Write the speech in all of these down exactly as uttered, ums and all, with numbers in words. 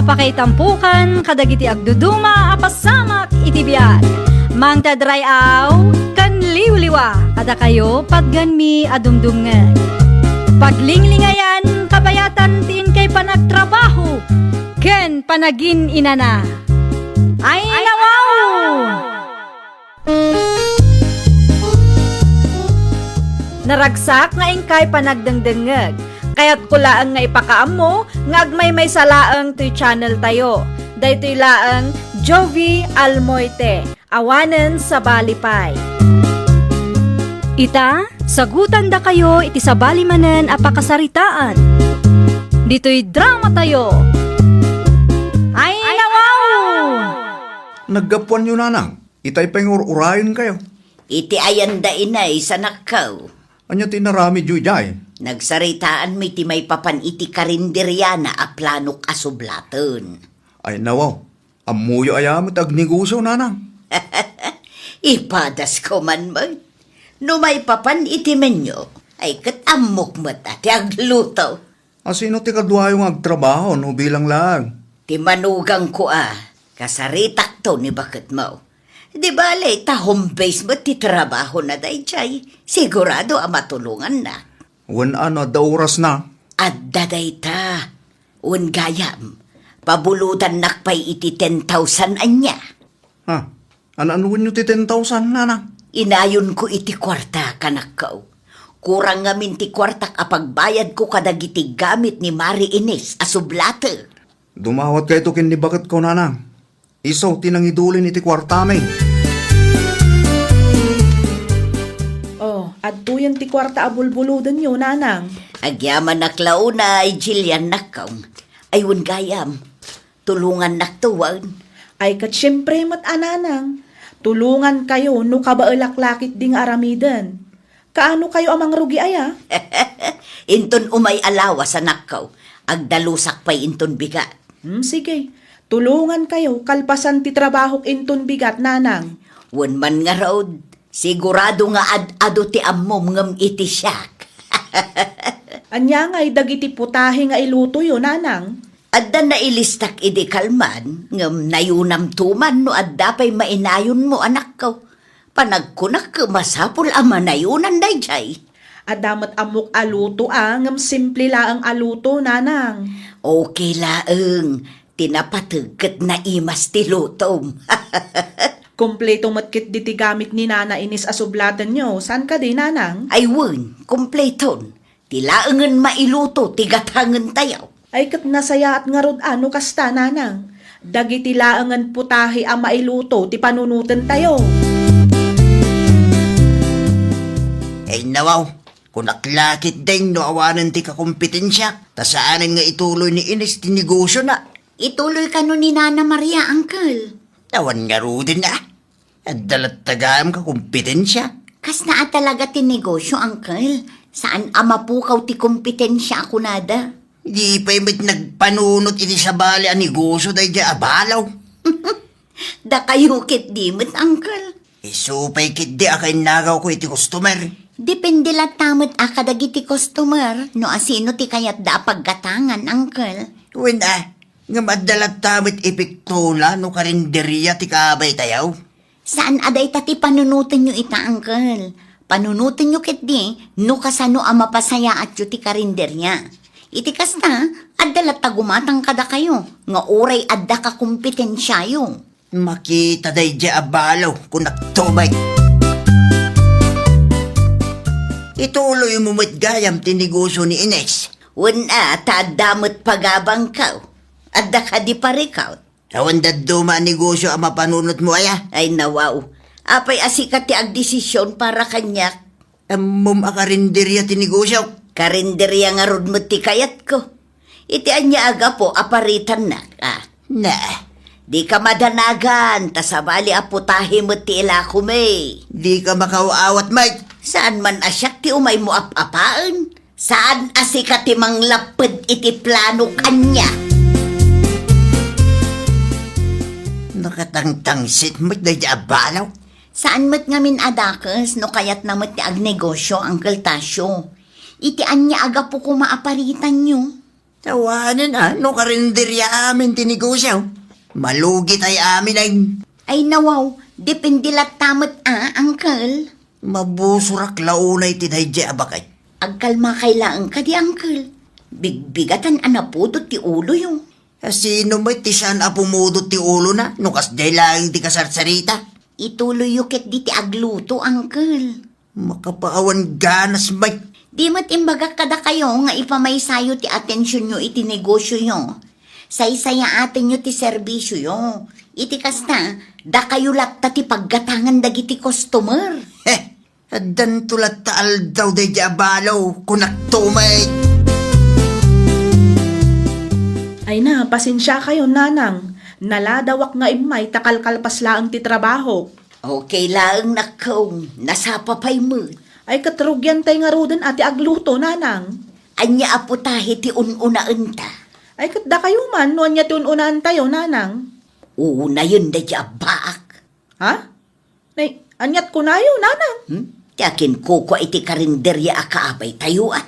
Pakaitampokan kadagiti agduduma a pasamak iti biag. Mangted ray-aw ken liwliwa kadakayo patgenmi a dumdumngeg. Paglinglingayan, kabayatan ti inkay panagtrabaho ken panagin-inana. Ay, nawaw! Naragsak nga inkay panagdengdengngeg. Kayatko laeng nga ipakaammo nga agmaymaysa laeng toy channel tayo. Daytoy laeng Jovie Almoite, awanen sabali pay. Ita, sagutandakayo iti sabali manen a pakasaritaan. Ditoy drama tayo. Ay, nawaw! Naggapuanyo, nanang? Itay pay nga ur-urayenkayo. Iti ayanda inay, sanakkaw. Ania ti inaramidyo idiay? Nagsaritaanmi ti maipapan iti karinderiana a planok a sublaten. Ay, nawaw. Ammoyo aya met agnegosio, nanang? Ipadasko man met. No maipapan iti menyo, ay ket ammok met a ti agluto. A sino ti kaduayo nga agtrabaho no bilang laeng? Ti manugangko a, kasaritakto ni baketmo. Di bale, ta home base met ti trabahona daydiay. Sigurado a matulonganna. Wen a no adda orasna? Adda dayta. Wen gayam, pabulodannak pay iti ten thousand ania. Ha? Ano-anoenyo ti ten thousand, nanang? Inayonko iti kuarta, kanakko. Kurang ngamin ti kuartak a pagbayadko kadagiti gamit ni Mari Ines a sublate. Dumawatkayto ken ni baketko, nanang. Isu ti nangidulin iti kuartami. Oh, adtoyen ti kuarta a bulbulodenyo, nanang. Agyamanak la unay, Jillian, nakkaw. Ay, wen gayam. Tulongannakto, wen. Ay, ket siempre met a, nanang. Tulongankayo no kabaelak la ketdi nga aramiden. Kaano kayo a mangrugi aya? Inton umay a lawas, anakko, agdalusak pay inton bigat. Hmm, sige. Tulongankayo kalpasan ti trabahok inton bigat, nanang. Wen man ngarud, sigurado nga ad-adu ti ammom ngem iti siak. Ania ngay dagiti putahe nga ilutoyo, nanang? Adda nailistak idi kalman, ngem nayunamto man no adda pay mainayonmo, anakko. Panagkunak ket masapul a manayonan daydiay. Adda met ammok a luto a, ngem simple laeng a luto, nanang. Okay laeng, ti napateg ket naimas ti lutom. Kompleto met ketdi ti gamit ni Nana Ines a sublatenyo, saan kadi, nanang? Ay wen, kompleton. Ti laengen mailuto ti gatangentayo. Ay ket nasayaat ngarud a no kasta, nanang. Dagiti laengen putahe a mailuto ti panunotentayo. Ay nawaw, kunak la ketdin no awanen ti kakompetensiak, ta saanen nga ituloy ni Ines ti negosiona. Ituloy kano ni Nana Maria, uncle? Awan ngaruden a. Adda latta gayam kakompetensia. Kasta a talaga ti negosyo, uncle. Saan a mapukaw ti kompetensia a kunada. Di pay met nagpanunot iti sabali a negosyo daydiay a balaw. Dakayo ketdi met, uncle. Isu pay ketdi a kainnagawko iti customer. Depende latta met a kadagiti customer no asino ti kayatda a paggatangan, uncle. Wen a, ngem adda latta met epektona no karinderia ti kabaytayo. Saan a dayta ti panunotenyo ita, uncle. Panunotenyo ketdi no kasano a mapasayaatyo ti karinderia. Iti kasta, adda latta gumatang kadakayo nga uray adda kakompetensiayo. Makita daydiay a balaw, kunakto met. Ituloymo met gayam ti negosyo ni Ines. Wen a, ta adda met pagabangko. Adda kadi parikut? Awan dadduma a negosyo a mapanunotmo aya? Ay, nawaw. Apay a sika ti agdesisyon para kaniak? Ammom a karinderia ti negosyo. Karinderia ngarud met ti kayatko. Iti ania a gapu a paritannak, a? Na. Dika madanagan, ta sabali a putahe met ti ilakomi. Dika makaw-awat met. Saan man a siak ti umaymo ap-apaen? Saan a sika ti manglapped iti planok ania? Nakatangtangsit met daydiay a balaw. Saan met ngamin a dakes no kayatna met ti agnegosyo, Uncle Tasio. Iti ania a gapu koma a paritanyo? Awanen a, no karinderya amin ti negosyo. Malugitay amin ay. Ay nawaw, depende latta met a, uncle. Mabusorak la unay ti daydiay a baket. Agkalmakay laeng kadi, uncle. Bigbigatan a napudot ti uloyo. A, sino met ti saan a pumudot ti ulona no kasdiay laeng ti kasarsarita? Ituloyyo ketdi ti agluto, uncle. Makapaawan ganas met. Di met imbagak kadakayo nga ipamaysayo ti atensionyo iti negosioyo. Saysayaatenyo ti serbisioyo. Iti kasta, dakayo latta ti paggatangan dagiti customer. Heh, addanto latta aldaw daydiay a balo, kunakto met. Ay na, pasensiakayon, nanang. Naladawak nga immay ta kalkalpas laeng ti trabahok. Okay laeng, nakkaw, nasapa pay met. Ay, ket rugiantay ngaruden a ti agluto, nanang. Ania a putahe ti un-unaenta? Ay, ket dakayo man, no ania ti un-unaentayo, nanang. Unayen daydiay a baak. Ha? Nay, aniat kunayo, nanang? Hmm? Ti akinkukua iti karinderya a kaabaytayo, a.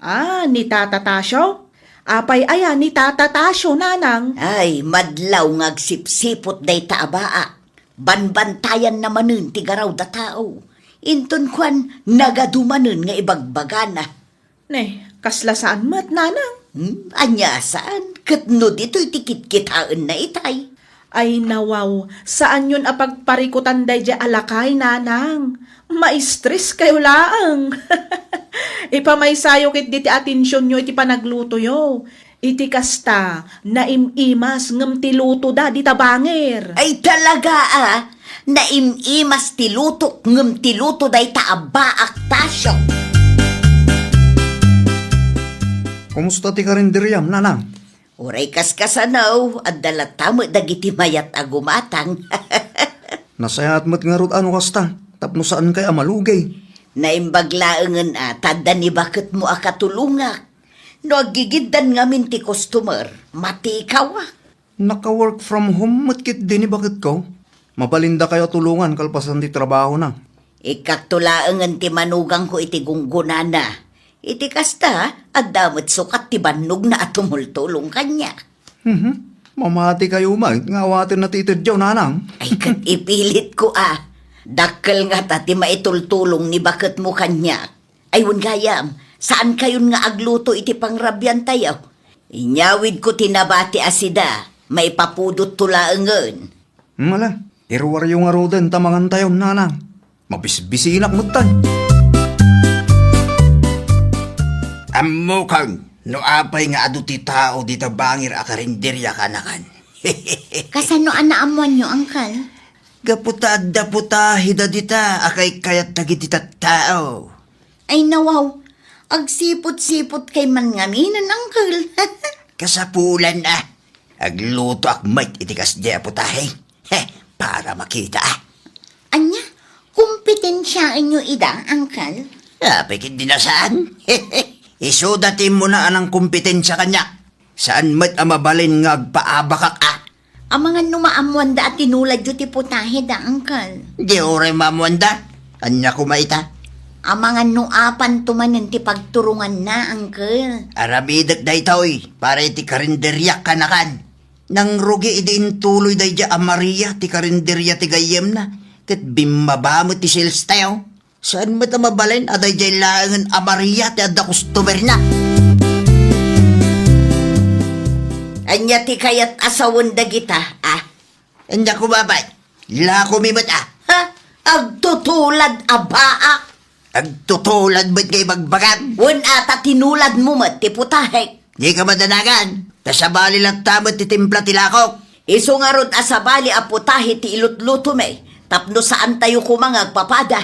Ah, ni Tata Tasio? Apay aya ni Tata Tasio, nanang? Ay, madlaw nga agsipsipot dayta a baak. Banbantayanna manen ti garaw da tao. Inton kuan, nagadu manen nga ibagbagana. Ne, kasla saan met, nanang? Hmm, ania saan? Ket no ditoy ti kitkitaenna itay. Ay, nawaw, saanyon a pagparikutan daydiay a lakay, nanang. Maistreskayo laeng. Ipamaysayo ketdi ti atensionyo iti panaglutoyo. Iti kasta, naim-imas ngem ti lutoda dita bangir. Ay, talaga a, naim-imas ti lutok ngem ti luto dayta a baak, Tasio. Kumusta ti karinderiam, nanang? Uray kaskasano, adda latta met dagiti mayat a gumatang. Nasayaat met ngarud a no kasta, tapno saankay a malugay. Naimbag laengen a, ta adda ni baketmo a katulongak. No aggigiddan ngamin ti customer, matikawak. Naka-work from home met ketdi ni baketko. Mabalindakayo a tulongan kalpasan ti trabahona. Ikkakto laengen ti manugangko iti gunggonana. Iti kasta, adda met sukat ti bannogna a tumultulong kaniak. Mhm. Mamatikayo met nga awatenna ti itedyo, nanang. Ay, ket ipilitko a. Dakkel ngata ti maitultulong ni baketmo kaniak. Ay, wen gayam, saankayon nga agluto iti pangrabiantayo. Inyawidko ti nabati a sida, maipapudotto laengen. Mala, iruaryo ngaruden ta mangantayon, nanang. Mabisbisinak metten. Ammokon no apay nga adu ti tao dita bangir a karinderia kanakan. Kasano a naammoanyo, Angkal? Gapu ta adda putahida dita a kaikkayat dagiti tattao. Ay, nawaw, agsipot-sipotkay man ngaminen, Angkal. Kasapulan a. Aglutoak met iti kasdiay a putahe. He, para makita, a. Ania, kompetensiaenyo ida, Angkal? Apay ket di na saan. Isuda ti immuna a nangkompetensia kaniak. Saan met a mabalin nga agpaabakak, a. Amangan no maammoanda a tinuladyo ti putaheda, Angkal. Di uray maammoanda. Ania koma ita? Amangan no apanto manen ti pagturonganna, Angkal. Aramidek daytoy para iti karinderiak kanakan. Nangrugi idi intuloy daydiay a Maria ti karinderia ti gayyemna, ket bimmaba met ti sales tayo. Saan met a mabalin a daydiay laengen a Maria ti adda customerna? Ania ti kayat a sawen dagita, a? Ania koma met? Lakomi met, a? Ha? Agtutulad a baak? Agtutulad met nga ibagbagam? Wen a ta tinuladmo met ti putahek. Dika madanagan, ta sabali latta met ti timpla ti lakok. Isu ngarud a sabali a putahe ti ilutlutomi, tapno saantayo koma nga agpapada.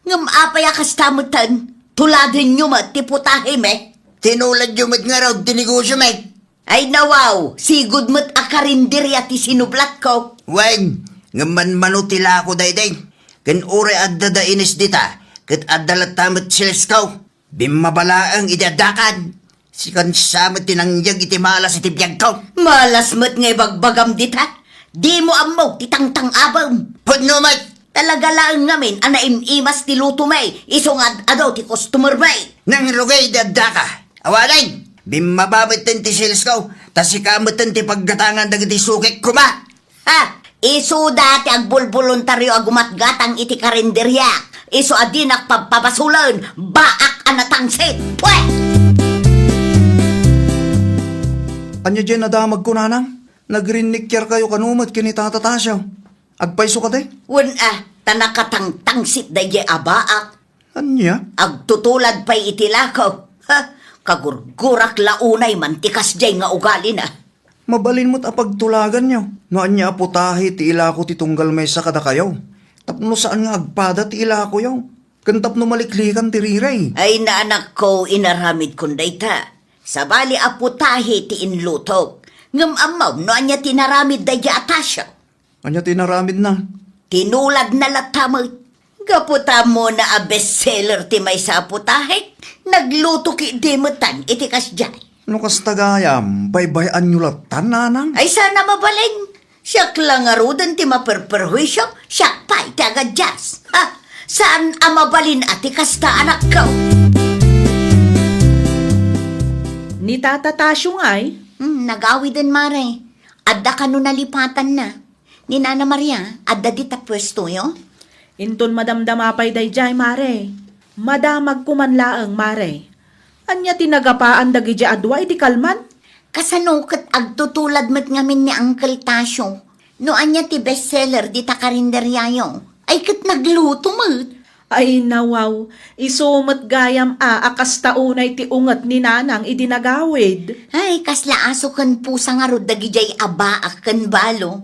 Ngem apay a kasta metten? Tuladenyo met ti putahemi. Tinuladyo met ngarud ti negosiomi. Ay, nawaw, sigud met a karinderia ti sinublatko. Wen, ngem manmano ti lako daydi. Ken uray adda da Ines dita, ket adda latta met salesko. Bimmaba laeng idi addakan. Sikan sa met ti nangyeg iti malas iti biagko. Malas met nga ibagbagam dita. Dimo ammo ti tangtang-abem. Pudno met. Talaga laeng ngamin a naim-imas ti lutomi, isu nga ad-adu ti customermi. Nangrugi idi addaka. Awanen, Bimmaba metten ti salesko, ta sika metten ti paggatangan dagiti sukek koma. Ha! Isuda ti agbulboluntario a gumatgatang iti karinderiak, isu a dinak pabpabasolen, baak a natangsit. Pwe! Ania diay nadamagko, nanang? Nagrinnikkiarkayo kano met ken ni Tata Tasio. Agpayso kadi? Wen a, ta nakatangtangsit daydiay a baak. Ania? Agtutulad pay iti lako. Ha? Kagurgurak la unay man ti kasdiay nga ugalina. Mabalin met a pagtulaganyo no ania a putahe ti ilako ti tunggal maysa kadakayo, tapno saan nga agpada ti ilakoyo, ken tapno maliklikan ti riray. Ay, naanakko, inaramidkon dayta. Sabali a putahe ti inlutok. Ngem ammom no ania ti inaramid daydiay a Tasio? Ania ti inaramidna? Tinuladna latta met. Gapu ta ammona a bestseller ti maysa a putahe, nagluto ketdi metten iti kasdiay. No kasta gayam, baybay-anyo latta, nanang? Ay, saan a mabalin. Siak la ngaruden ti maperperhuisio, siak pay ti agadias. Ha? Saan a mabalin a ti kasta, anakko. Ni Tata Tasio ngay? Hmm, nagawiden, mare. Adda kano nalipatanna? Ni Nana Maria, adda dita puestoyo? Inton madamdama pay daydiay, mare. Madamagko man laeng, mare. Ania ti nagapaan dagidiay a dua idi kalman? Kasano ket agtutulad met ngamin ni Uncle Tasio? No ania ti bestseller dita karinderiayo? Ay, ket nagluto met. Ay, nawaw, isu met gayam a, a kasta unay ti unget ni Nanang idi nagawid. Ay, kasla aso ken pusa ngarud dagidiay a baak ken balo.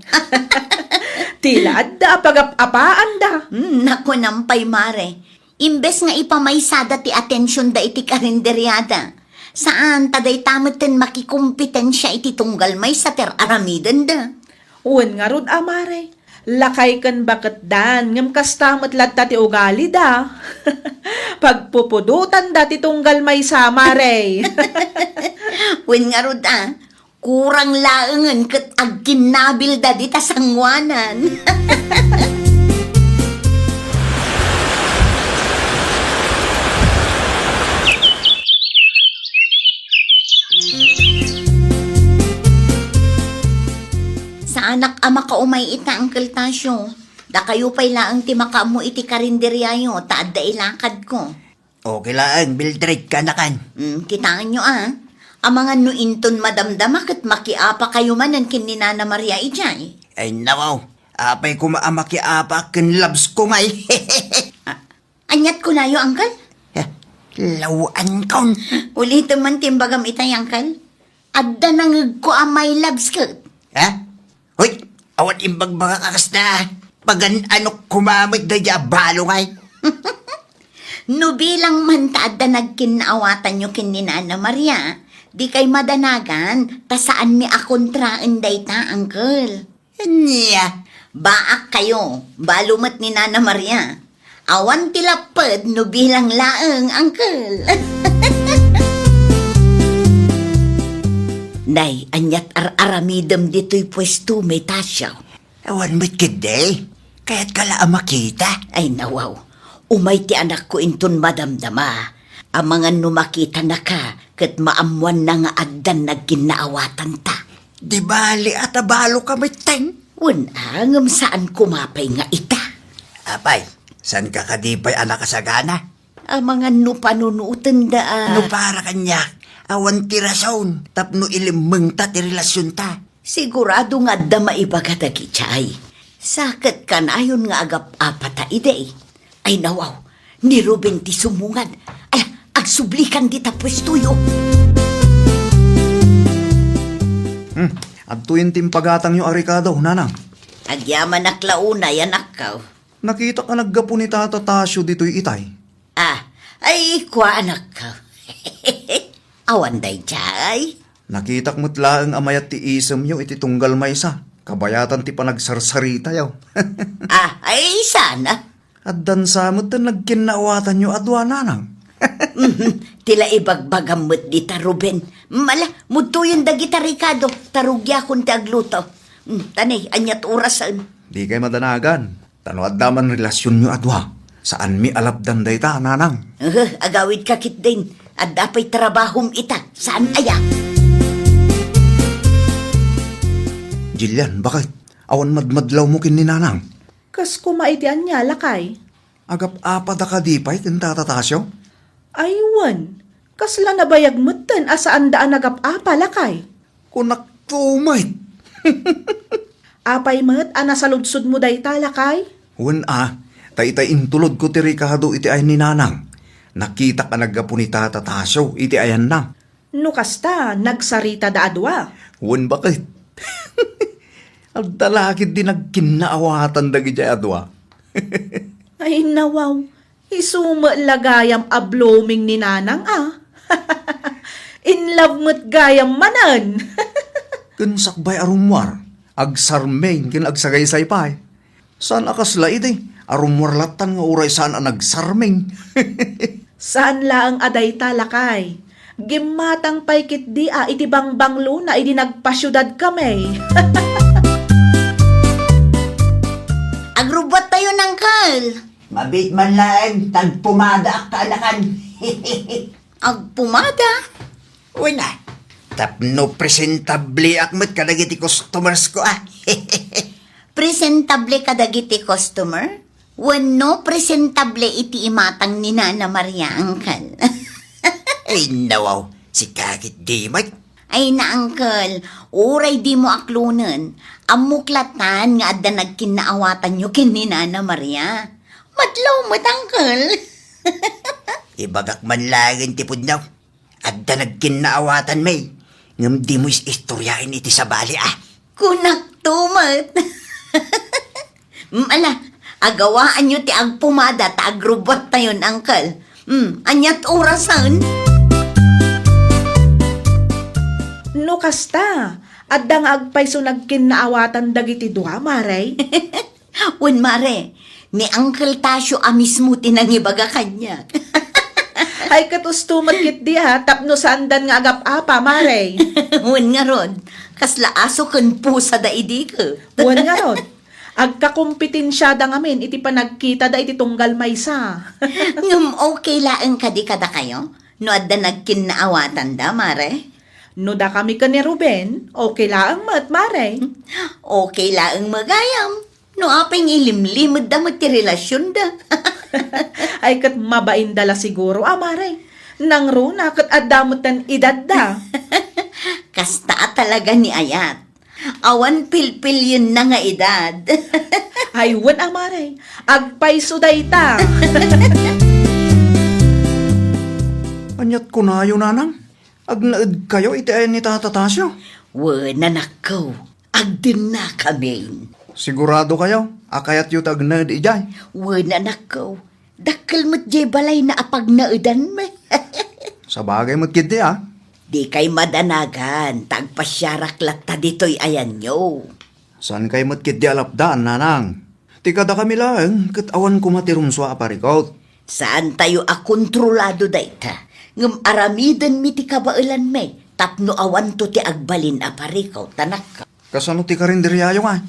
Ti la adda a pagap-apaanda. Hmm, nakuanam pay, mare. Imbes nga ipamaysada ti atensionda iti karinderiada, saan ta dayta metten makikompetensya iti tunggal maysa ti ar-aramidenda. Wen ngarud a, mare, lakay ken baketdan, ngem kasta met latta ti ugalida. Pagpupudotanda ti tunggal maysa, mare. Wen ngarud a, kurang laengen ket agkinnabilda dita sangoanan. Saanak a makaumay ita, Uncle Tasio. Dakayo pay laeng ti makaammo iti karinderiayo, ta adda ilakadko. Okay laeng, Mildred, kaanakan. Mm, kitaenyo a. Amangan no inton madamdama ket makiapakayo manen ken ni Nana Maria idiay. Ay, nawaw. Apay koma a makiapak ken labsko ngay. A-, aniat kunayo, Uncle? Eh, lawankon. Ulitem man ti imbagam itay, Uncle. Adda nangegko a my loves ket. Ha? Hoy, awan imbagbagak a kasta. Pagan-anok koma met daydiay a balo ngay. No bilang man ta adda nagkinnaawatanyo ken ni Nana Maria, dikay madanagan ta saanmi a kontraen dayta, Uncle. Ania? Baak kayo, balo met ni Nana Maria. Awan ti lapped no bilang laeng, Uncle. Nay, aniat ar-aramidem ditoy puesto, Tasio? Awan met ketdi. Kayatka la a makita? Ay, nawaw. Umay ti anakko inton madamdama. Amangan no makitanaka, ket maammoanna nga addan nagkinnaawatanta. Di bali a ta baloka metten. Wen a, ngem saan koma pay nga ita. Apay, saanka kadi pay a nakasagana? Amangan no panunotenda a. No para kaniak, awan ti rason tapno ilimmengta ti relasionta. Sigurado nga adda maibaga dagidiay. Sa ket kanayon nga agap-apata idi. Ay, nawaw, ni Ruben ti sumungad. Ala, agsublikan dita puestoyo. Hmm, adtoyen ti impagatangyo a rekado, Nanang. Agyamanak la unay, anakko. Nakitak a naggapu ni Tata Tasio ditoy itay. Ah, ay, kua, anakko. Awan daydiay? Nakitak met laeng a mayat ti isemyo iti tunggal maysa, kabayatan ti panagsarsaritayo. Ah, ay, saan a? Addan sa met ti nagkinnaawatanyo a dua, Nanang. Mhm, ti la ibagbagam met dita, Ruben. Mala, mudtoyen dagita rekado, ta rugiakon ti agluto. Mm, tanay, aniat orasen? Dikay madanagan. Ta no adda man relasionyo a dua, saanmi a lapdan dayta, Nanang. Ehe, agawidka ketdin. Adda pay trabahom ita, saan aya? Jillian, bakit? Awan madmadlawmo ken ni Nanang? Kas koma iti ania, lakay? Agap-apada kadi pay ken Tata Tasio? Ay wen, kasla nabayag metten a saanda a nagap-apa, lakay. Kunak to met. Apay met a nasaludsodmo dayta, lakay? Wen a, ta itay intulodko ti rikado iti ayan ni Nanang. Nakitak a naggapu ni Tata Tasio iti ayanna. No kasta, nagsaritada a dua. Wen, bakit? Adda la ketdi nagkinnaawatan dagidiay a dua. Ay, nawaw. Isu met la gayam a blooming ni Nanang, a. In love met gayam manen. Ken sakbay a rummuar, agsarming ken agsagaysay pay. Saan a kasla idi, a rummuar lattan nga uray saan a nagsarming. Saan laeng a dayta, lakay. Gimmatang pay ketdi a iti bangbanglona idi nagpasiudadkami. Agrubbuattayon, Uncle. Mabiit man laeng, ta agpumadaak, kaanakan. Agpumada? Wen a, tapno presentableak met kadagiti customers ko, a. Presentable kadagiti customer? Wenno presentable iti imatang ni Nana Maria, Uncle? Ay, nawaw, sika ketdi met. Ay na, Uncle, uray dimo aklonen, ammok lattan nga adda nagkinnaawatanyo ken ni Nana Maria. Madlaw met, Uncle. Ibagak man laeng ti pudno. Adda nagkinnaawatanmi, ngem dimo is-istoriaen iti sabali, a. Kunak to met. Mm, ala, agawaanyo ti agpumada ta agrubbuattayon, Uncle. Mm, aniat orasen? No kasta, adda nga agpayso nagkinnaawatan dagiti dua, Mare? Wen, Mare, ni Uncle Tasio a mismo ti nangibaga kaniak. Ay, ket usto met ketdi, a, tapno saandan nga agap-apa, Mare. Wen ngarud, kasla aso ken pusada idi ket. Wen ngarud, agkakompetensiada ngamin iti panagkitada iti tunggal maysa. Ngem okay laeng kadi kadakayo no adda nagkinnaawatanda, Mare? No dakami ken ni Ruben, okay laeng met, Mare. Okay laeng met gayam. No apay nga ilimlimedda met ti relasionda. Ay, ket mabainda la siguro, a, Mare. Nangruna ket adda metten edadda. Kasta a talaga ni ayat. Awan pilpilienna nga edad. Ay, wen a, Mare. Agpayso dayta. Aniat kunayo, Nanang? Agnaedkayo iti ayan ni Tata Tasio? Wen, anakko. Agdennakamin. Siguradokayo a kayatyo ti agnaed idiay? Wen, anakko. Dakkel met diay balayna a pagnaedanmi. Sabagay met ketdi, a. Dikay madanagan, ta agpasiarak latta ditoy ayanyo. Saankay met ketdi a lapdan, Nanang. Ti kadakami laeng ket awan koma ti rumsua a parikut. Saantayo a kontrolado dayta, ngem aramidenmi ti kabaelanmi tapno awanto ti agbalin a parikut, anakko. Kasano ti karinderiayo ngay?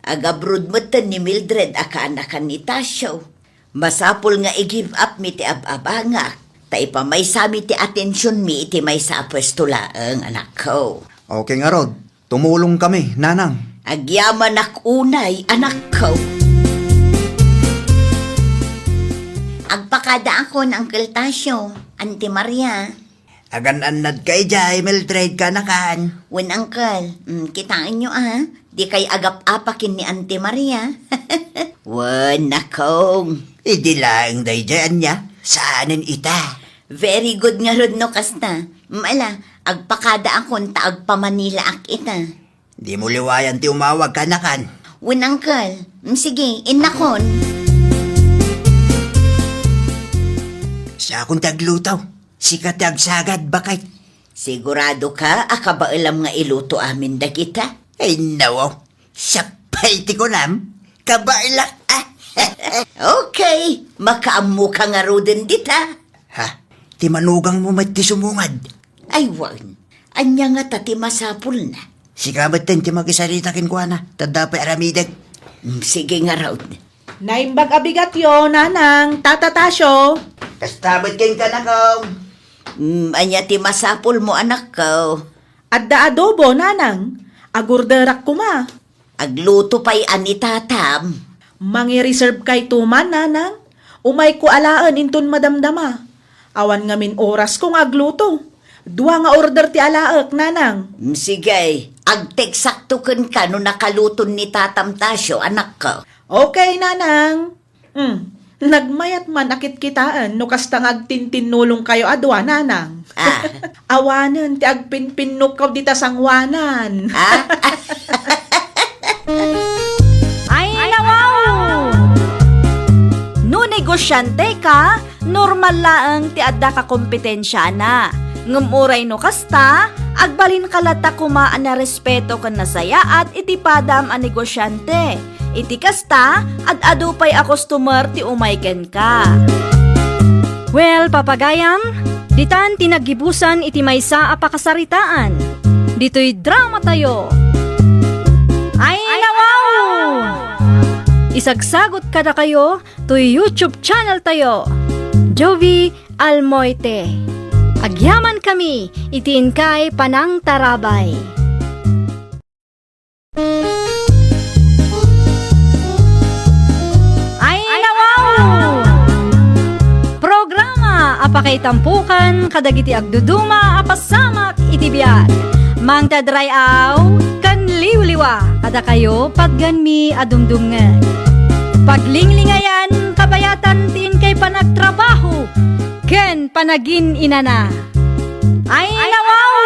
Agabrod metten ni Mildred a kaanakan ni Tasio. Masapul nga i-give up mi ti ab-abangak, ta ipamaysami ti atensionmi iti maysa a puesto laeng, anakko. Okay ngarud. Tumulongkami, Nanang. Agyamanak unay, anakko. Agpakadaakon, Uncle Tasio, Auntie Maria. Agan-annadka idiay, Mildred, kaanakan. Wen, Uncle. Mm, kitaenyo, a. Dikay agap-apa ken ni Auntie Maria. Wen, nakong. Idi laeng daydiay, ania? Saanen ita? Very good ngarud no kasta. Mm, ala, agpakadaakon ta agpamanilaak ita. Dimo liwayan ti umawag, kaanakan. Wen, Uncle. Mm, sige, innakon. Siakon ti agluto. Sika ti agsagad, baket. Siguradoka a kabaelam nga iluto amin dagita? Ay, nawaw. Siak pay ti kunam, kabaelak, a. Okay, makaammoka ngaruden dita. Ha? Ti manugangmo met ti sumungad? Ay, wen. Ania ngata ti masapulna? Sika metten ti makisarita kenkuana, ta adda pay aramidek. Mm, sige ngarud. Naimbag a bigatyo, Nanang, Tata Tasio. Kasta met kenka, nakong. Mm, ania ti masapulmo, anakko? Adda adobo, nanang. Agorderak koma. Agluto pay a ni tatam. Mangi-reserve kayto man, nanang. Umayko alaen inton madamdama. Awan ngamin orasko nga agluto. Dua nga order ti alaek, nanang. Mm, sige, agteksakto kenka no nakaluton ni tatam Tasio, anakko. Okay, nanang. Mm. Nagmayat man a kitkitaen no kasta nga agtintinnulongkayo a dua, nanang. Ah. Awanen ti agpinpinnukkaw dita sangoanan. Ah? Ay, nawaw! No negosyante ka, normal laeng ti adda kakompetensiana. Ngem uray no kasta, agbalinka latta koma a narespeto ken nasayaat iti padam a negosyante. Iti kasta, ad-adu pay a customer ti umay kenka. Well, papagayam, ditan ti naggibusan iti maysa a pakasaritaan. Ditoy drama tayo. Ay, nawaw! Isagsagot kadakayo toy YouTube channel tayo, Jovie Almoite. Agyaman kami iti inkay panangtarabay. Ay, nawaw! Programa a pakaitampukan kadagiti agduduma a pasamak iti biag. Mangted ray-aw ken liwliwa kadakayo patgenmi a dumdumngeg. Paglinglingayan, kabayatan ti inkay panagtrabaho ken panagin-inana. Ay, nawaw!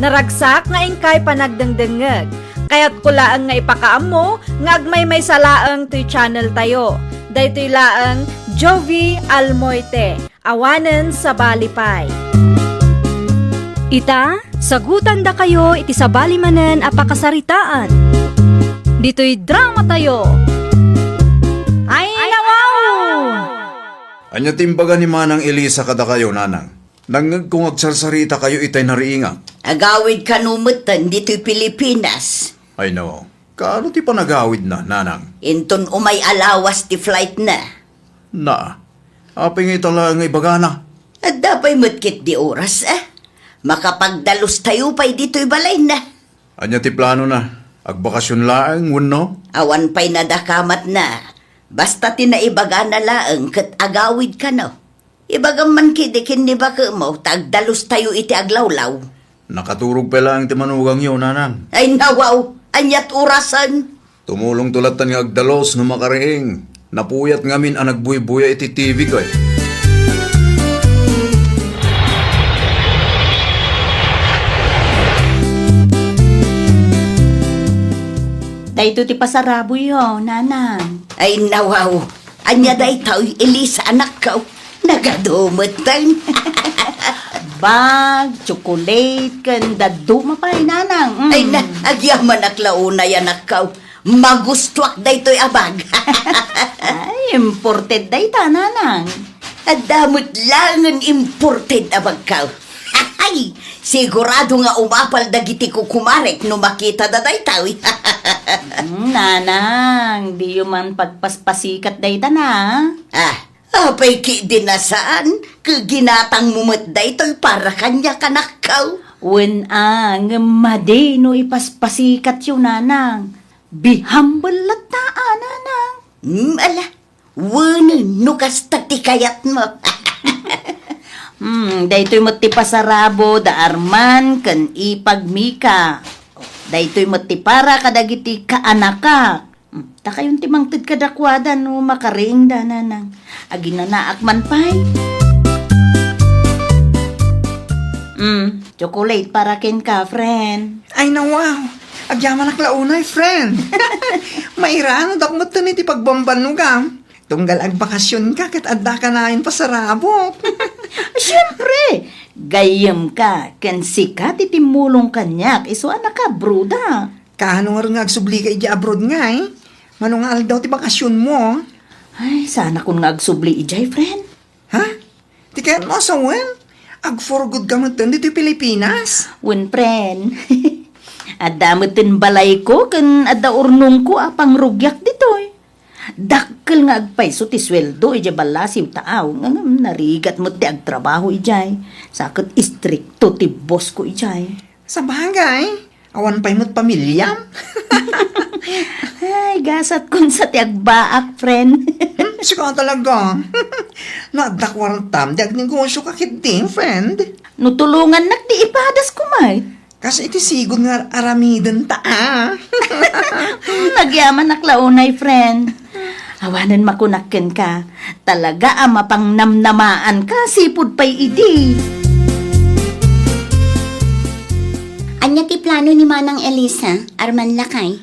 Naragsak nga inkay panagdengdengngeg. Kayatko laeng nga ipakaammo nga agmaymaysa laeng toy channel tayo. Daytoy laeng Jovie Almoite, awanen sabali pay. Ita, sagutandakayo iti sabali manen a pakasaritaan. Ditoy drama tayo. Ay, nawaw! Ania ti imbaga ni Manang Elisa kadakayo, nanang? Nangngegko nga agsarsarita kayo itay nariingak. Agawid kano metten ditoy Pilipinas. Ay no, kaano ti panagawidna, nanang? Inton umay a lawas ti flightna. Na, apay nga ita laeng nga ibagana? Adda pay met ketdi oras, eh. Makapagdalos tayo pay ditoy balayna. Ania ti planona? Agbakasyon laeng wenno? Awan pay nadakamatna. Basta ti naibagana laeng ket agawid kano. Ibagam man ketdi ken ni baketmo ta agdalos tayo iti aglawlaw. Nakaturog pay laeng ti manugangyo, nanang. Ay nawaw, aniat orasen? Tumulongto lattan nga agdalos no makariing. Napuyat ngamin a nagbuybuya iti T V ko, eh. Daytoy ti pasaraboyo, nanang. Ay nawaw, ania daytoy, Elisa, anakko? Nagadu metten. Bag, tsokolate, ken dadduma pay, nanang. Mm. Ay na, agyamanak la unay, anakko. Magustuak daytoy a bag. Ay, imported dayta, nanang. Adda met laengen imported a bagko. Ay, sigurado nga umapal dagiti kukumarek no makitada daytoy. Mm, nanang, diyo man pagpaspasikat dayta na. Ah, apay ketdi a saan, ket ginatangmo met daytoy para kaniak, anakko. Wen a, ngem madi no ipaspasikatyo, nanang. Be humble latta a, nanang. Hmm, ala, wenen no kasta ti kayatmo. Hmm, daytoy met ti pasarabo da Arman ken ipag Mika. Daytoy met ti para kadagiti kaanakak. Hmm, ta kayon ti mangted kadakuada no makariingda, nanang. Aginanaak man pay. Hmm, chocolate para kenka, friend. Ay, nawaw. Agyamanak la unay, friend. Mairano dakmetten iti pagbambannogam. Tunggal agbakasyonka ket adda kanayon pasarabok. Siempre, gayyemka ken sika ti timmulong kaniak isu a nakabroda. Kaano ngarud nga agsublika idiay abroad ngay? Mano nga aldaw ti bakasyonmo? Ay, saanakon nga agsubli idiay, friend. Ha? Ti kayatmo a sawen? Ag-for good ka metten ditoy Pilipinas? Wen, friend. Adda metten balayko ken adda urnongko a pangrugiak ditoy. Dakkel nga agpayso ti sueldo idiay ballasiw taaw, ngem narigat met ti agtrabaho idiay. Sa ket istrikto ti boss ko idiay. Sabagay, awan pay met pamiliam. Ay, gasat kun sa ti agbaak, friend. Hmm, sika talaga. No adda kuartam, di agnegosio ka ketdi, friend. No tulongannak, di ipadas ko met. Kas iti sigud nga aramiden ta, a. Hmm, agyamanak la unay, friend. Awanen makunak kenka, talaga a mapangnamnamaanka, sipud pay idi. Ania ti plano ni Manang Elisa, Arman lakay?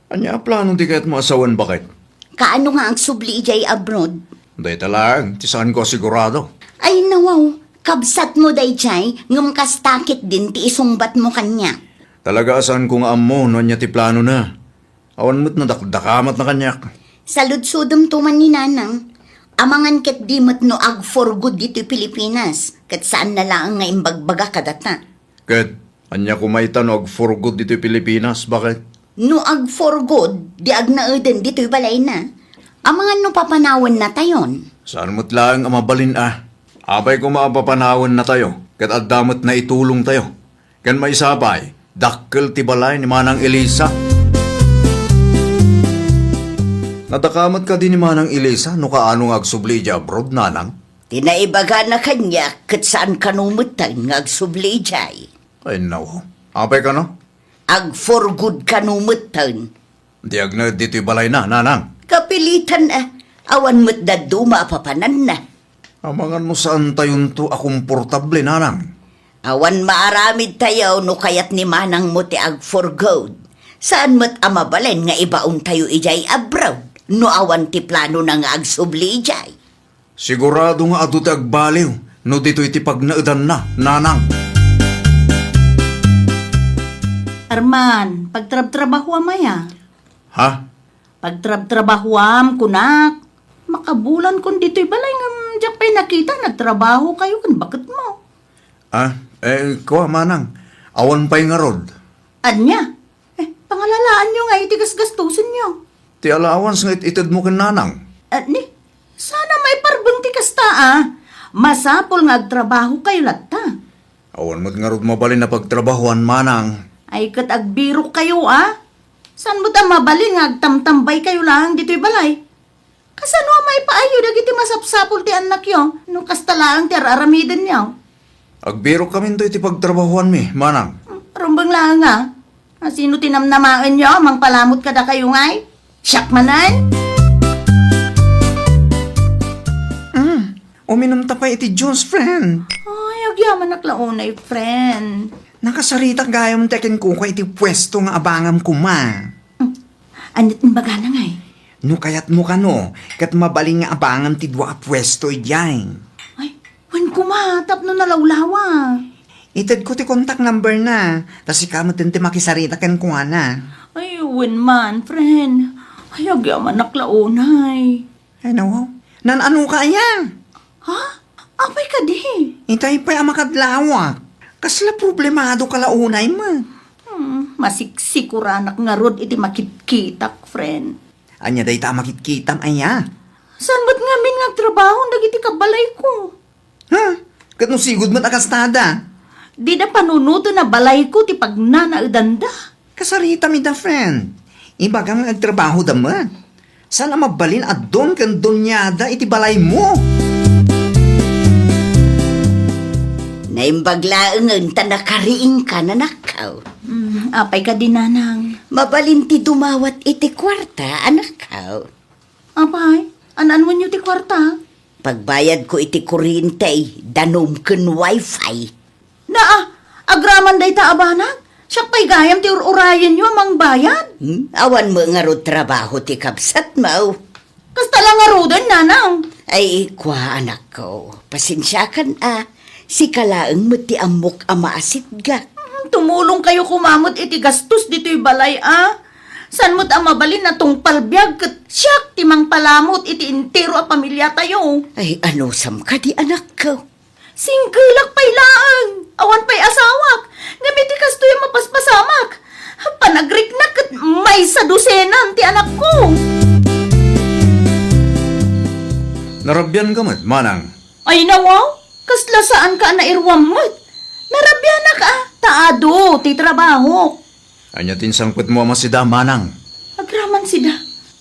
Ania a plano ti kayatmo a sawen, baket? Kaano nga agsubli idiay abroad? Dayta laeng ti saanko a sigurado. Ay, nawaw, kabsatmo daydiay, ngem kasta ketdin ti isungbatmo kaniak. Talaga a saanko nga ammo no ania ti planona. Awan met nadakdakamatna kaniak. Saludsodemto man ni Nanang. Amangan ketdi met no ag-for good ditoy Pilipinas, ket saanna laeng nga imbagbaga kadata. Ket ania koma ita no ag-for good ditoy Pilipinas, baket? No ag-for good, di agnaeden ditoy balayna. Amangan no papanawennatayon. Saan met laeng a mabalin a. Apay koma a papanawennatayo, ket adda met naitulongtayo. Ken maysa pay, dakkel ti balay ni Manang Elisa. Nadakamat kadi ni Manang Elisa no kaano nga agsubli idiay abroad, Nanang? Ti naibagana kaniak ket saan kano metten nga agsubli idiay. Ay, naw. Apay kano? Ag-for good kano metten. Di agnaed ditoy balayna, Nanang. Kapilitan a, awan met dadduma a papananna. Amangan no saantayonto a komportable, Nanang. Awan maaramidtayo no kayat ni Manangmo ti ag-for good. Saan met a mabalin nga ibaontayo idiay abroad no awan ti planona nga agsubli idiay. Sigurado nga adu ti agbaliw no ditoy ti pagnaedanna, Nanang. Arman, pagtrabtrabahuam aya? Ha? Pagtrabtrabahuam, kunak. Makabulankon ditoy balay ngem diak pay nakita nagtrabahokayo ken baketmo. Ah, eh, kua, Manang. Awan pay ngarud. Ania? Eh, pangalalaanyo nga iti gasgastosenyo. Ti allowance nga it-itedmo ken Nanang. Ah, ni, sana maiparbeng ti kasta, a. Masapul nga agtrabahokayo latta. Awan met ngarud mabalin a pagtrabahoan, Manang. Ay, ket agbirokkayo, a. Saan met a mabalin nga agtamtambaykayo laeng ditoy balay? Kasano a maipaayyo dagiti masapsapul ti annakyo no kasta laeng ti ar-aramidenyo? Agbirokkaminto iti pagtrabahoanmi, Manang. Hmm, rumbeng laeng a. A, sino ti namnamaenyo a mangpalamut kadakayo ngay? Siak manen? Mm, uminumta pay iti juice, friend. Ay, agyamanak la unay, friend. Nakasaritak gayam ti akinkuko iti puesto nga abangam koma. Hmm. Ania't imbagana ngay? No kayatmo kano, ket mabalin nga abangan ti dua a puesto idiay. Ay, wen koma, tapno nalawlawa. Itedko ti contact number na, ta sika met ti makisarita kenkuana. Ay, wen man, friend. Ay, agyamanak la unay. Ay, nawaw. Nan-ano ka aya? Ha? Apay kadi? Itay pay a makadlawak. Kasla problemado ka la unay met. Hmm, masiksikoranak ngarud iti makitkitak, friend. Ania dayta a makitkitam aya? Saan met ngamin nga agtrabaho dagiti kabbalayko? Ha? Ket no sigud met a kastada? Dida panunoten a balayko ti pagnanaedanda. Kasaritam ida, friend. Ibagam nga agtrabahoda met. Saan a mabalin a don ken doniada iti balaymo? Naimbag laengen ta nakariingka, anakko. Mm, apay kadi, Nanang? Mabalin ti dumawat iti kuarta, anakko. Apay, an-anuenyo ti kuarta? Pagbayadko iti kuryente, danum ken wifi. Naa, agraman dayta a banag? Siak pay gayam ti ur-urayenyo a mangbayad? Hmm? Awan met ngarud trabaho ti kabsatmo. Kasta la ngaruden, Nanang. Ay, kua, anakko, pasensiakan a. Sika laeng met ti ammok a maasitgak. Hmm, tumulongkayo koma met iti gastos ditoy balay a. Saan met a mabalin a tungpal biag ket siak ti mangpalamut iti entero a pamiliatayo. Ay, anusam kadi, anakko? Singgelak pay laeng, awan pay asawak, ngem iti kastoy a mapaspasamak, panagriknak ket maysa dosenan ti anakko. Narabian ka met, manang. Ay, nawaw, kasla saan ka a nairuam met. Narabianak a, ta adu ti trabahok. Ania ti insangpetmo a masida, manang? Agraman sida,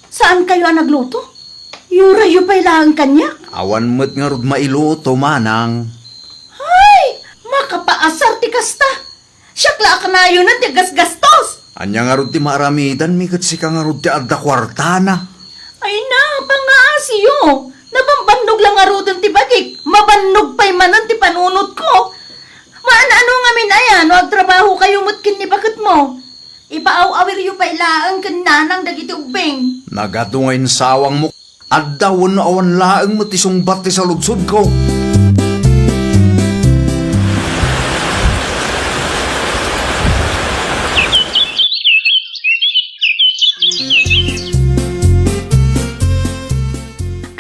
saan kayo a nagluto? Yurayyo pay laeng kaniak. Awan met ngarud mailuto, manang. Ay, makapaasar ti kasta. Siak la a kanayonen ti agasgastos. Ania ngarud ti maaramidanmi ket sika ngarud ti adda kuartana? Ay na, pangaasiyo. Nabambannog la ngaruden ti bagik. Mabannog pay manen ti panunotko. Maan-ano ngamin aya no agtrabaho kayo met ken ni baketmo? Ipaaw-awiryo pay laeng ken nanang dagiti ubbing. Nagadu nga insawangmo. Adda wenno awan laeng met ti sungbat ti saludsodko.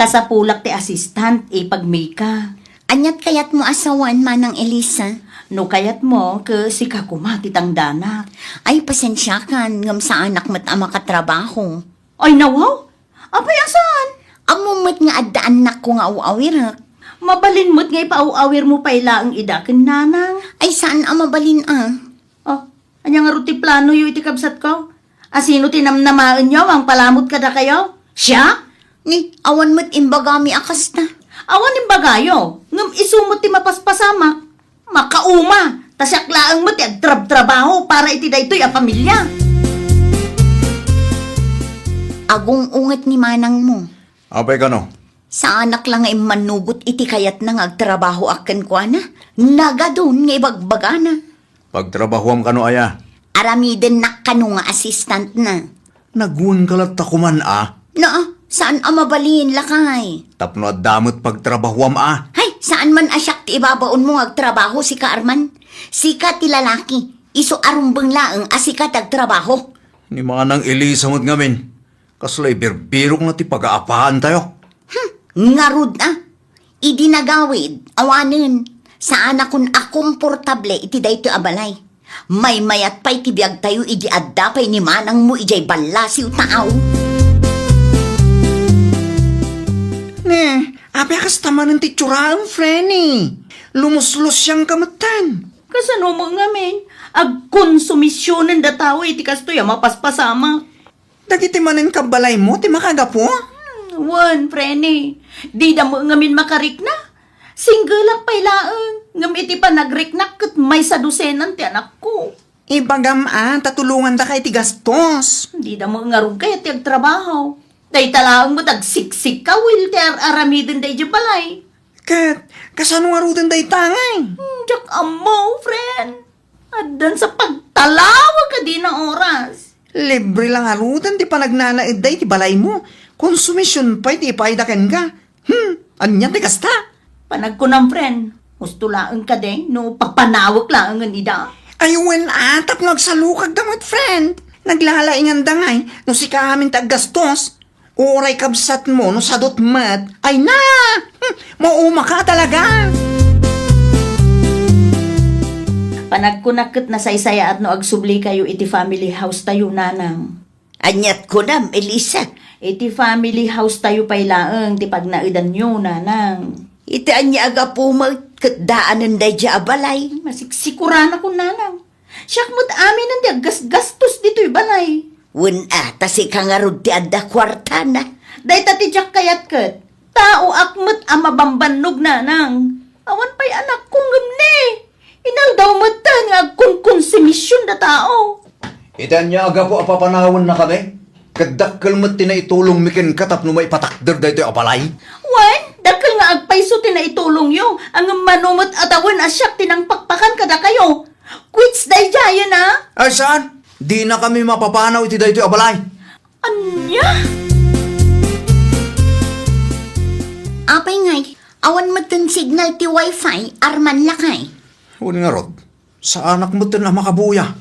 Kasapulak ti assistant, ipagmika. Aniat kayatmo a sawen, Manang Elisa? No kayatmo, ket sika koma ti tangdanak. Ay, pasensiakan, ngem saanak met a makatrabaho. Ay, nawaw? Apay a saan? Ammom met nga adda annakko nga aw-awirek. Mabalin met nga ipaaw-awirmo pay laeng ida ken nanang. Ay, saan a mabalin a. Oh, ania ngarud ti planoyo iti kabsatko? Asino ti namnamaenyo a mangpalamut kadakayo? Siak? Ni, awan met imbagami a kasta. Awan imbagayo, ngem isu met ti mapaspasamak. Makauma, ta siak laeng met ti agtrabtrabaho para iti daytoy a pamilia. Agung-unget ni manangmo. Apay kano? Saanak la nga immanugot iti kayatna nga agtrabahoak kenkuana. Nagadun nga ibagbagana. Pagtrabahoam kano aya? Aramidennak kano nga assistantna. Nagwenka latta koman a? Naa, saan a mabalin, lakay? Tapno adda met pagtrabahoam a? Hay, saan man a siak ti ibabaonmo nga agtrabaho, sika Arman? Sika ti lalaki, isu a rumbeng laeng a sika ti agtrabaho. Ni Manang Elisa met ngamin, kasla ibirbirokna ti pagaapaantayo. Hmm, ngarud a. Idi nagawid, awanen, saanakon a komportable iti daytoy a balay. Maymayat pay ti biagtayo idi adda pay ni manangmo idiay ballasiw taaw. Ne, apay a kasta manen ti itsuram, Frenny? Lumuslusiangka metten. Kasano met ngamin? Agkonsumisionen dataw iti kastoy a mapaspasamak. Dagiti manen kabbalaymo ti makagapu? Hmm, wen, Frenny. Dida met ngamin makarikna. Singgelak pay laeng, ngem iti panagriknak ket maysa dosenan ti anakko. Ibagam a, ta tulongandaka iti gastos. Dida met ngarud kayat ti agtrabaho. Dayta laeng met agsiksikawil ti ar-aramiden daydiay balay. Ket, kasano ngaruden dayta ngay? Hmm, diak ammo, friend. Addan sa pagtalawag a dina oras. Libre la ngaruden ti panagnanaedda iti balaymo. Konsumision pay ti ipaayda kenka. Hmm, ania ti kasta? Panagkunam, friend. Husto laeng kadi no papanawek laengen ida? Ay, wen a, tapno agsalukagda met, friend. Naglalainganda ngay no sika amin ti aggastos. Uray kabsatmo no sadot met. Ay na! Hmm, maumaka talaga! Panagkunak ket nasaysayaat no agsublikayo iti family house tayo, nanang. Aniat kunam, Elisa? Iti family house tayo pay laeng ti pagnaedanyo, nanang. Iti ania a gapu met ket daanen daydiay a balay? Masiksikuranakon, nanang. Siak met aminen ti aggasgastos ditoy balay. Wen a, ta sika ngarud ti adda kuartana. Dayta ti diak kayat ket. Taoak met a mabambannog, nanang. Awan pay anakko ngem ni. Inaldaw metten nga agkonkonsumision da tao. Iti ania a gapu a papanawennakami? Ket dakkel met ti naitulongmi kenka tapno maipatakder daytoy a balay. Wen, dakkel nga agpayso ti naitulongyo, ngem mano met a tawen a siak ti nangpakpakan kadakayo. Quits daydiayen a? Ay, saan? Dinakami mapapanaw iti daytoy a balay. Ania? Apay ngay, awan metten signal ti wifi, Arman, lakay? Wen ngarud, saanak metten a makabuya.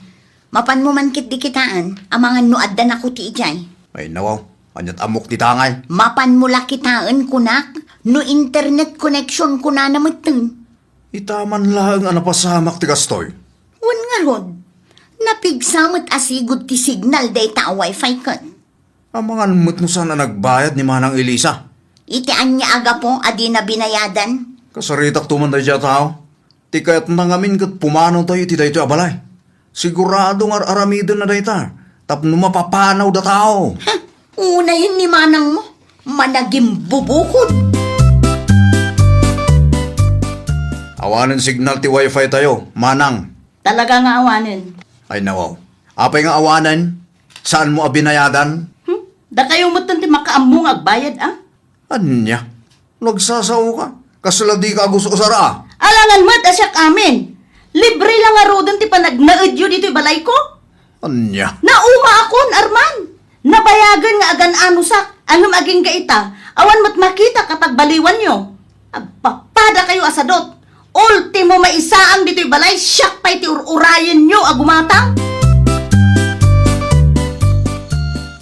Mapanmo man ketdi kitaen, amangan no adda nakuti idiay. Ay, nawaw, aniat ammok ti tangay? Mapanmo la kitaen, kunak, no internet connection kunana metten. Ita man laeng a napasamak ti kastoy. Wen ngarud, napigsa met a sigud ti signal dayta a wifi ket. Amangan met no saan a nagbayad ni Manang Elisa. Iti ania a gapu a dina binayadan? Kasaritakto man daydiay a tao. Ti kayatna ngamin ket pumanawtayo iti daytoy a balay. Sigurado nga ar-aramidenna dayta tapno mapapanawda tao. Huh, unayen ni manangmo. Managimbubukod. Awanen signal ti wifi tayo, manang. Talaga nga awanen. Ay, nawaw. Apay nga awanen? Saanmo a binayadan? Hmm? Dakayo metten ti makaammo nga agbayad, a? Ania? No agsasaoka, kasla dika agus-usar, a? Alangan met a siak amin. Libre la ngaruden ti panagnaedyo ditoy balayko. Ania? Naumaakon, Arman. Nabayagen nga agan-anosak, ngem agingga ita, awan met makitak a pagbaliwanyo. Agpapadakayo a sadot. Ultimo, maisaang ditoy balay, siak pay ti ur-urayenyo a gumatang.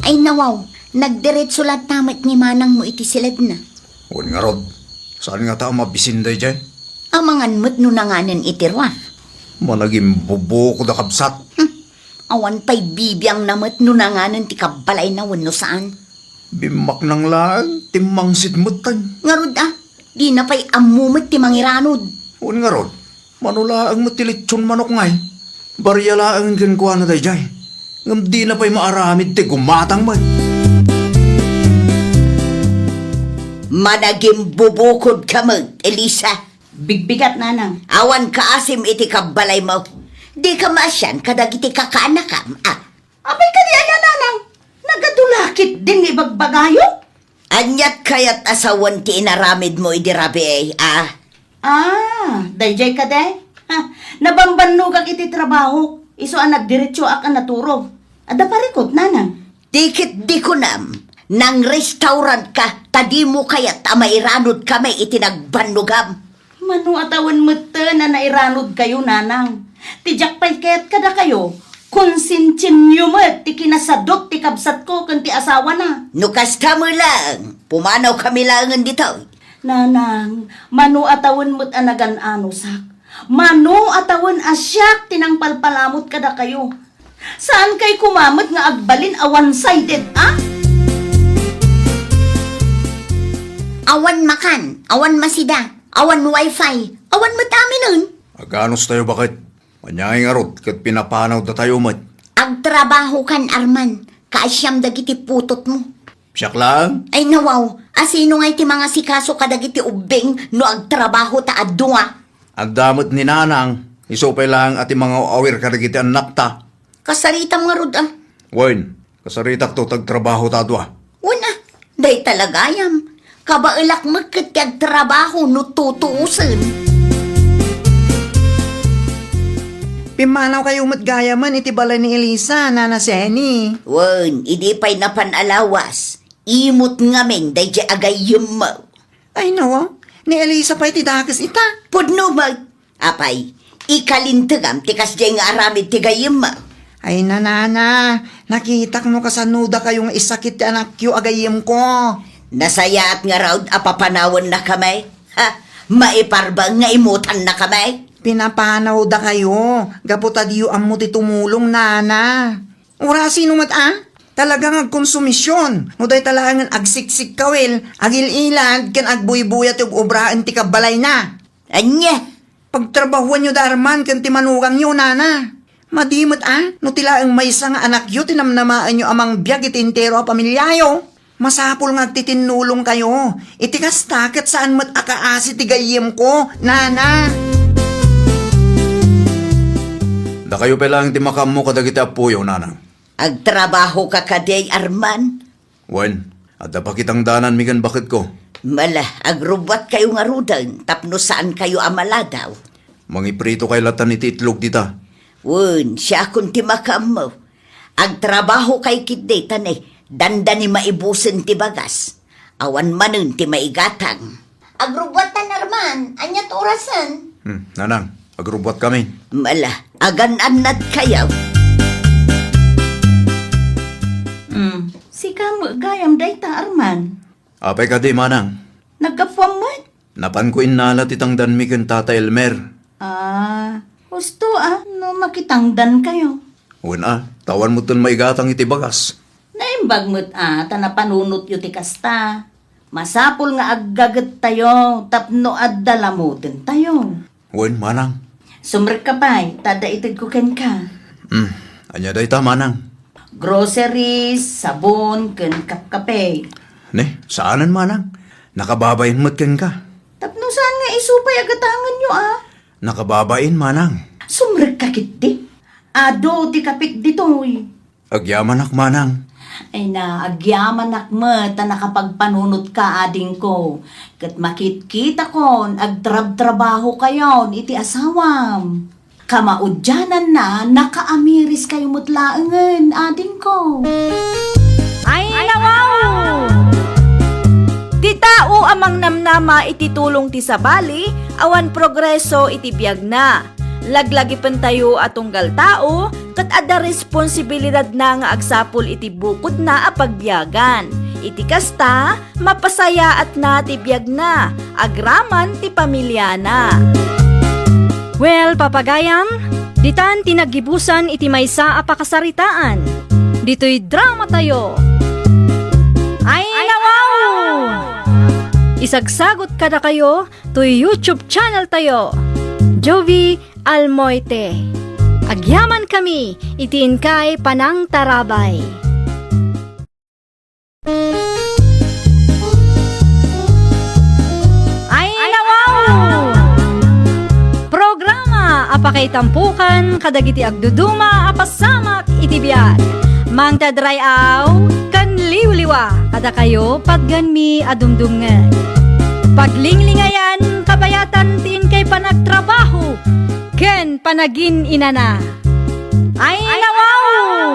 Ay, nawaw, nagdiretso latta met ni manangmo iti siledna. Wen ngarud, saan ngata a mabisin daydiay? Amangan met no nanganen iti rua. Managimbubukod a kabsat. Hmm. Awan pay bibiangna met no nanganen ti kabbalayna wenno saan. Bimmaknang laeng, timmangsit metten. Ngarud, a, dina pay ammo met ti mangiranod. Wen ngarud, mano laeng met ti lechon manok ngay? Baria laeng kenkuana daydiay. Ngem dina pay maaramid ti gumatang met. Managimbubukodka met, Elisa. Bigbigat, nanang. Awan kaasim iti kabbalaymo. Dika maasian kadagiti kakaanakam, a? Apay kadi aya, nanang? Nagadu la ketdin nga ibagbagayo? Aniat kayat a sawen ti inaramidmo idi rabii, a? Ah, daydiay kadi? Ha, nabambannogak iti trabaho, isu a nagdiretsoak a naturo. Adda parikut, nanang? Ti ketdi kunam, nang-restaurantka ta dimo kayat a mairanodkami iti nagbannogam. Mano a tawen metten a nairanodkayo, nanang? Ti diak pay ket kadakayo, konsensianyo met ti kinasadot ti kabsatko ken ti asawana. No kasta met laeng, pumanawkami laengen ditoy. Nanang, mano a tawen met a nagan-anosak? Mano a tawen a siak ti nangpalpalamut kadakayo? Saankay koma met nga agbalin a one-sided, a? Awan makan, awan masida, awan wifi, awan met aminen. Aganos tayo, baket? Ania ngay ngarud ket pinapanawda tayo met? Agtrabahokan, Arman, kaasiam dagiti putotmo. Siak laeng? Ay, nawaw, a sino ngay ti mangasikaso kadagiti ubbing no agtrabaho ta a dua? Adda met ni nanang, isu pay laeng a ti mangaw-awir kadagiti annakta. Kasaritam ngarud, a? Wen, kasaritakto ta agtrabaho ta a dua. Wen, a, dayta la gayam. Kabaelak met ket ti agtrabaho no tutuosen. Pimmanawkayo met gayamen iti balay ni Elisa, Nana Seni. Wen, idi pay napan a lawas, imut ngamin daydiay a gayyemmo. Ay, nawaw, ni Elisa pay ti dakes ita. Pudno met. Apay, ikalintegam ti kasdiay nga aramid ti gayyemmo. Ay, nanana, nakitak no kasano dakayo nga isakit ti anakyo a gayyemko. Nasayaat ngarud a papanawennakami. Ha, maiparba nga imutannakami. Pinapanawdakayo, gapu ta diyo ammo ti tumulong, nana. Urasino met a? Talaga nga agkonsumision, no dayta laengen agsiksikkawil, agil-ilad, ken agbuybuya ti ug-obraen ti kabbalayna. Ania? Pagtrabahuanyo da Arman ken ti manugangyo, nana. Madi met a, no ti laeng maysa nga anakyo ti namnamaenyo a mangbiag iti entero a pamiliayo. Masapul nga agtitinnulongkayo. Iti kasta, ket saan met a kaasi ti gayyemko, nana. Dakayo pay laeng ti makaammo kadagiti appoyo, nanang. Agtrabahoka kadi, Arman? Wen, adda pakitangdananmi ken baketko. Mala, agrubbuatkayo ngaruden tapno saankayo a maladaw. Mangiprito kay latan iti itlog dita. Wen, siakon ti makaammo. Agtrabahokay ketdi ta ne, dandani maibusen ti bagas. Awan manen ti maigatang. Agrubbuatan, Arman. Ania ti orasen? Hmm, nanang, agrubbuatkami. Mala, agan-annadkayo. Hmm, sika met gayam dayta, Arman. Apay kadi, manang? Naggapuam met? Napanko innala ti tangdanmi ken Tata Elmer. Ah, husto a, no makitangdankayo. Wen a, ta awan metten maigatang iti bagas. Naimbag met a, ta napanunotyo ti kasta. Masapul nga aggagettayo tapno adda lamutentayo. Wen, manang. Sumrekka pay, ta adda itedko kenka. Hmm, ania dayta, manang? Groceries, sabon, ken kapkape. Ne, saanen, manang. Nakababain met kenka. Tapno saan nga isu pay a gatangenyo, a? Nakababain, manang. Sumrekka ketdi. Adu ti kapek ditoy. Agyamanak, manang. Ay na, agyamanak met ta nakapagpanunotka, adingko. Ket makitkitakon, agtrabtrabahokayon iti asawam. Kamaudiananna, nakaamiriskayo met laengen, adingko. Ay, nawaw! Ti tao a mangnamnama iti tulong ti sabali, awan progreso iti biagna. Laglagipentayo a tunggal tao, ket adda responsibilidadna nga agsapul iti bukodna a pagbiagan. Iti kasta, mapasayaatna ti biagna, agraman ti pamiliana. Well, papagayam, ditan ti naggibusan iti maysa a pakasaritaan. Ditoy dramatayo. Ay, nawaw! Isagsagot kadakayo toy YouTube channel tayo, Jovi Almoite. Agyaman kami iti inkay panangtarabay. Ay, nawaw! Programa a pakaitampukan kadagiti agduduma a pasamak iti biag. Mangted ray-aw ken liwliwa kadakayo patgenmi a dumdumngeg. Paglinglingayan, kabayatan ti inkay panagtrabaho ken panagin-inana. Ay, nawaw!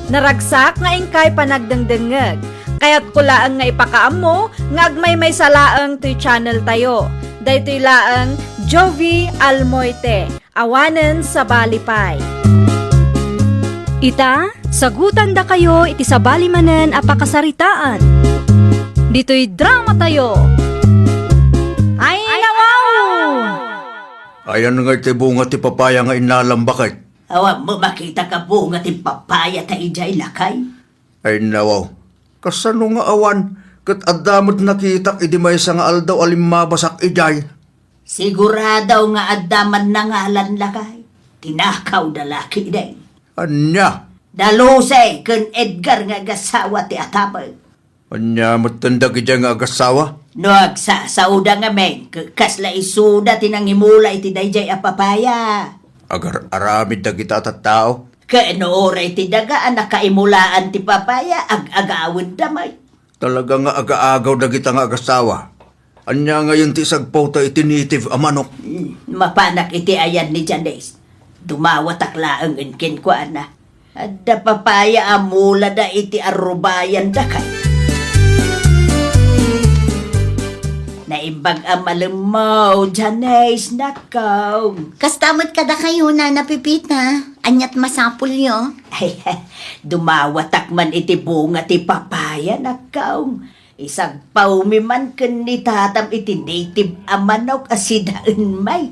Naragsak nga inkay panagdengdengngeg. Kayatko laeng nga ipakaammo nga agmaymaysa laeng toy channel tayo. Daytoy laeng Jovi Almoite, awanen sabali pay. Ita, sagutandakayo iti sabali manen a pakasaritaan. Ditoy dramatayo. Ay, nawaw! Ayan nga iti bunga ti papaya nga innalam, baket? Awan mo makitak a bunga ti papaya ta idiay, lakay? Ay, nawaw. Kasano nga awan? Ket adda met nakitak idi maysa nga aldaw a limmabasak idiay. Sigurado nga adda man nangalan, lakay. Tinakaw da laki, day. Ania? Da Lucy ken Edgar nga agasawa ti atapek. Ania metten dagidiay nga agasawa? No agsasaoda ngamin, ke-, kasla isuda ti nangimula iti daydiay a papaya. Agar-aramid dagita a tattao. Ken no uray ti daga a nakaimulaan ti papaya, ag-agawidda met. Talaga nga agaagaw dagita nga agasawa. Ania ngayen ti isagpawta iti native a manok? Hmm, mapanak iti ayan ni Janice. Dumawatak laeng kenkuana. Adda papaya a mulada iti arrubayandakay. Naimbag a malemmo, Janice, nakkaw. Kasta met kadakayo, Nana Pepita. Aniat masapulyo? Ay, dumawatak man iti bunga ti papaya, nakkaw. Isagpawmi man ken ni tatam iti native a manok a sidaen may.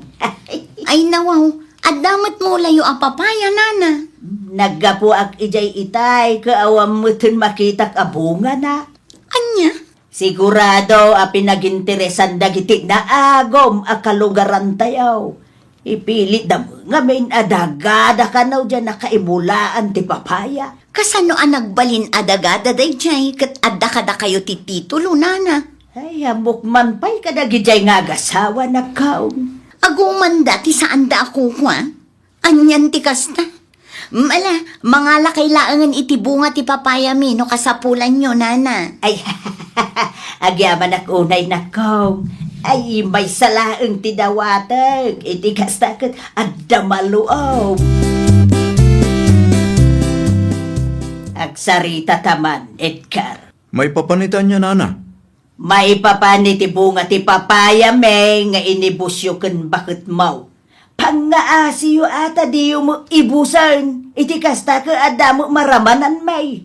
Ay, nawaw, adda met mulayo a papaya, Nana. Naggapuak idiay itay, ket awan metten makitak a bungana. Ania? Sigurado a pinaginteresan dagiti naagum a kalugarantayo. Ipilitda met ngamin a dagada kano diay nakaimulaan ti papaya. Kasano a nagbalin a dagada daydiay ket adda kadakayo ti titulo, Nana? Ay, ammok man pay kadagidiay nga agasawa, nakkaw. Agumanda ti saanda a kukua. Anian ti kasta? Mala, mangalakay laengen iti bunga ti papayami no kasapulanyo, Nana. Ay, agyamanak unay, nakkaw. Ay, maysa laeng ti dawatek. Iti kasta ket adda maluom. Agsarita ta man, Edgar. Maipapan iti ania, Nana? Maipapan iti bunga ti papayami nga inibusyo ken baketmo. Pangngaasiyo a ta diyo met ibusen. Iti kasta ket adda met maramananmi.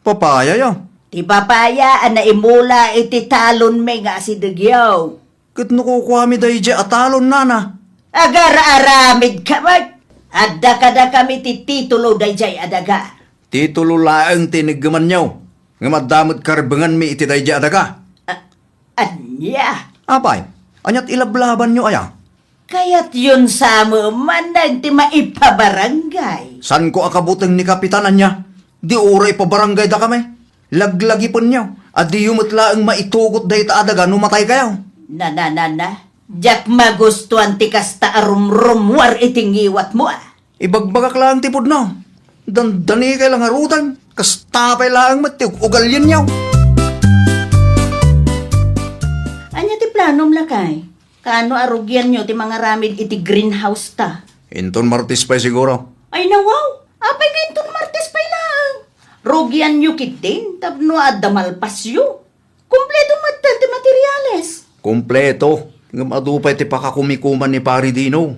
Papaya ya? Ti papaya a naimula iti talonmi nga asidegyo. Ket no kukuami daydiay a talon, Nana? Agar-aramidka met. Adda kadakami ti titulo daydiay a daga. Titulo laeng ti iniggemanyo, ngem adda met karbenganmi iti daydi a daga. A-, ania? Apay, ania't ilablabanyo aya? Kayatyon sa met manen ti maipabarangay. Saanko a kabuteng ni Kapitan, ania? Di uray ipabarangaydakami. Laglagipenyo a diyo met laeng maitugot dayta a daga no mataykayo. Na, na, na, na. Diak magustuan ti kasta a rumrummuar iti ngiwatmo, a. Ibagbagak laeng ti pudno. Dandanikay la ngaruden. Kasta pay laeng met ti ug-, ugalienyo. Ania ti planom, lakay? Kaano a rugianyo ti mangaramid iti greenhouse ta? Inton Martes pay siguro. Ay, nawaw! Apay nga inton Martes pay laeng? Rugianyo ketdin tapno adda malpasyo. Kompleto met ti materiales. Kompleto. Ngem adu pay ti pakakumikuman ni Pari Dino.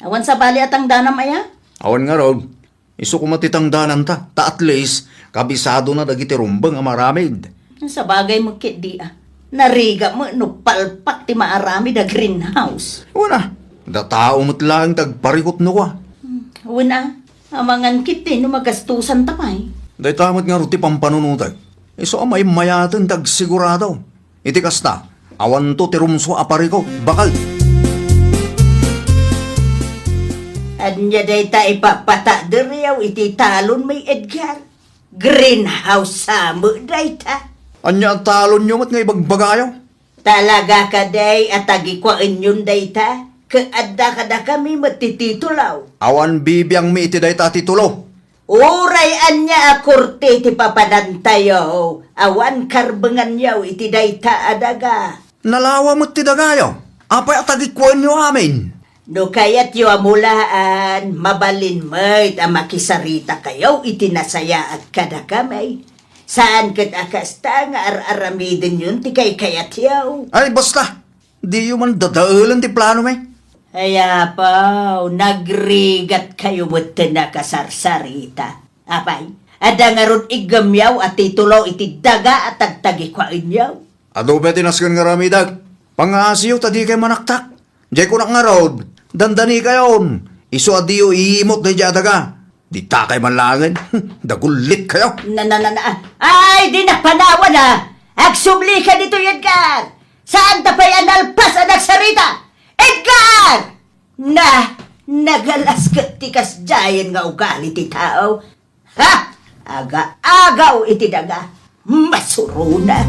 Awan sabali a tangdanam aya? Awan ngarud. Isu koma ti tangdananta, ta at least, kabisadona dagiti rumbeng a maaramid. Sabagay met ketdi, a. Narigat met no palpak ti maaramid a greenhouse. Wen a, da tao met laeng ti agparikut no kua. Hmm, wen a, amangan ketdi no magastusanta pay. Dayta met ngarud ti pampanunotek. Isu a maimmayaten ti agsigurado. Iti kasta, awanto ti rumsua a parikut, baket. Ania dayta ipapatagderyo iti talonmi, Edgar? Greenhouse sa met dayta. Ania a talonyo met nga ibagbagayo? Talaga kadi a tagikuaenyon dayta? Ket adda kadakami met ti titulo? Awan bibiangmi iti dayta a titulo. Uray ania a korte ti papanantayo, awan karbenganyo iti dayta a daga. Nalawa met ti dagayo. Apay a tagikuaenyo amin? No kayatyo a mulaan, mabalin met a makisaritakayo iti nasayaat kadakami. Saan ket a kasta nga ar-aramidenyon ti kaykayatyo. Ay, basta! Diyo man dadaelen ti planomi. Ay, apaw, nagrigatkayo metten a kasarsarita. Apay, adda ngarud iggemyo a titulo iti daga a tagtagikuaenyo? Adu pay ti nasken nga aramidek. Pangaasiyo ta dikay manaktak. Diay kunak ngarud, dandanikayon, isu a diyo iimut daydiay a daga. Ditakay man laengen, dagullit kayo. Na, na, na, na, ay, di napanawan, a! Agsubli ka ditoy, Edgar! Saan ta pay a nalpas a nagsarita? Edgar! Na, nagalas ket ti kasdiayen nga ugali ti tao. Ha? Aga-agaw iti daga, masuruna.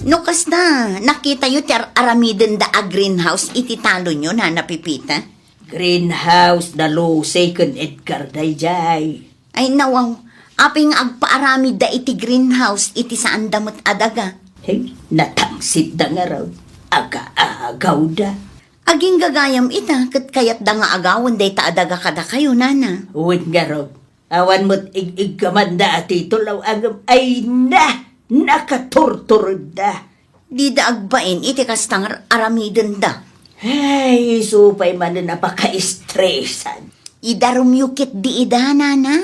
No kasta, nakitayo ti ar-aramidenda a greenhouse iti talonyo, Nana Pepita? Greenhouse da Lucy ken Edgar daydiay. Ay, nawaw, apay nga agpaaramidda iti greenhouse iti saanda met a daga? Hey, natangsitda ngarud. Aga-agawda. Aginggagayam ita, ket kayatda nga agawen dayta a daga kadakayo, Nana. Wen ngarud, awan met ig-iggamanda a titulo, ngem ay na, nakaturturedda. Dida agbain iti kasta nga ar-aramidenda. Ay, isu pay manen a pakaestresan. Idarumyo ketdi ida, Nana.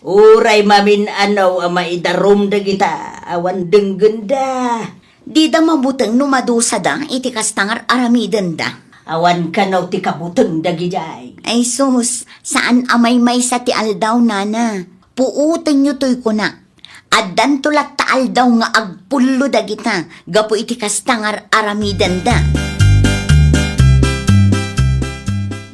Uray mamin-anaw a maidarum dagita, awan denggenda. Dida mabuteng no madusada iti kasta nga ar-aramidenda. Awan kano ti kabuteng dagidiay. Ay sus, saan a maymaysa ti aldaw, Nana. Puotenyo toy kuna. Addanto latta aldaw nga agpullo dagita gapu iti kasta nga ar-aramidenda.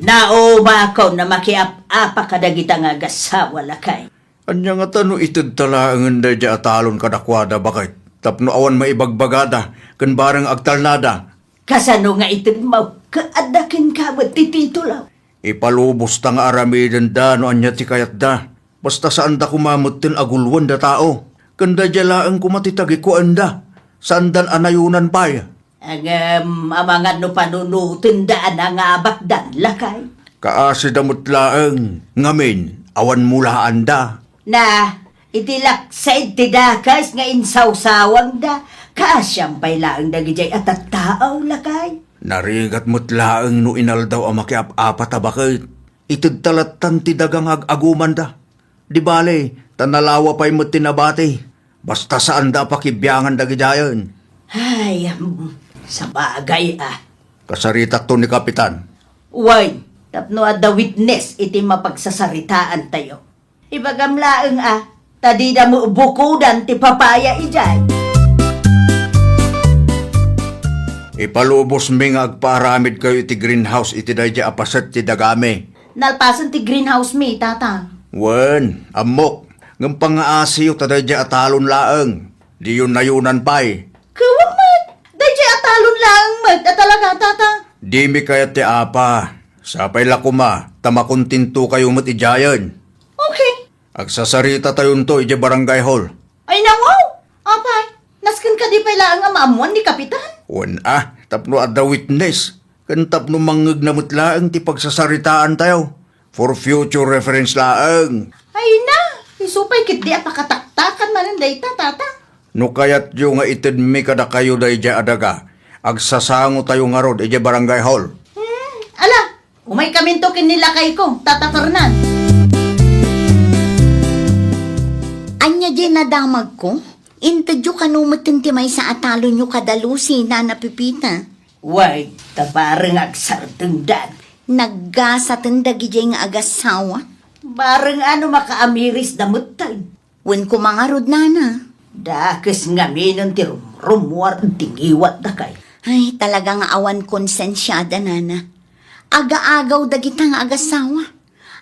Naubakon a makiap-apa kadagita nga agassawa, lakay. Ania ngata no itedta laengen daydiay a talon kadakuada, baket, tapno awan maibagbagada ken bareng agtalnada? Kasano nga itedmo ket adda kenka met ti titulo? Ipalubosta nga aramidenda no ania ti kayatda. Basta saanda koma metten a guluen da tao. Ken daydiay laeng koma ti tagikuaenda. Saandan a nayonan pay. Ngem amangan no panunotenda a nangabatdan, lakay. Kaasida met laeng, ngamin, awan mulaanda. Na, iti laksid ti dakes nga insawsawangda, kaasiam pay laeng dagidiay a tattao, lakay. Narigat met laeng no inaldaw a makiap-apa ta baket. Itedta lattan ti daga nga ag-agumanda. Di bale, ta nalawa pay met ti nabati. Basta saanda a pakibiangan dagidiayen. Ay, mm, sabagay, a. Kasaritakto ni Kapitan. Wen, tapno adda witness iti mapagsasaritaantayo. Ibagam laeng a, ta dida met bukodan ti papaya idiay. Ipalubosmi nga agpaaramidkayo iti greenhouse iti daydiay a paset ti dagami. Nalpasen ti greenhouse mi, Tata. Wen, ammok, ngem pangngaasiyo ta daydiay a talon laeng. Diyo nayunan pay. Kunak met, daydiay a talon laeng met a talaga, Tata. Dimi kayat ti apa. Sapay la koma, ta makontentokayo met idiayen. Okay. Agsasaritatayon to idiay barangay hall. Ay, nawaw! Apay, nasken kadi pay laeng a maammuan ni Kapitan? Wen a, tapno adda witness, ken tapno mangngegna met laeng ti pagsasaritaantayo. For future reference laeng. Ay na, isu pay ketdi a pakataktakan manen dayta, Tata. No kayatyo nga itedmi kadakayo daydiay a daga, agsasangotayo ngarud idiay barangay hall. Hmm, ala, umaykaminto ken ni lakayko, Tata Fernan. Ania diay nadamagko? Intedyo kano metten ti maysa a talonyo kada Lucy, Nana Pepita. Way, ta bareng agsardengdan. Naggasaten dagidiay nga agassawa. Bareng a no makaamirisda metten. Wen koma ngarud, Nana. Dakes ngaminen ti rumrummuar ti ngiwatda kay. Ay, talaga nga awan konsensiada, Nana. Agaagaw dagita nga agassawa.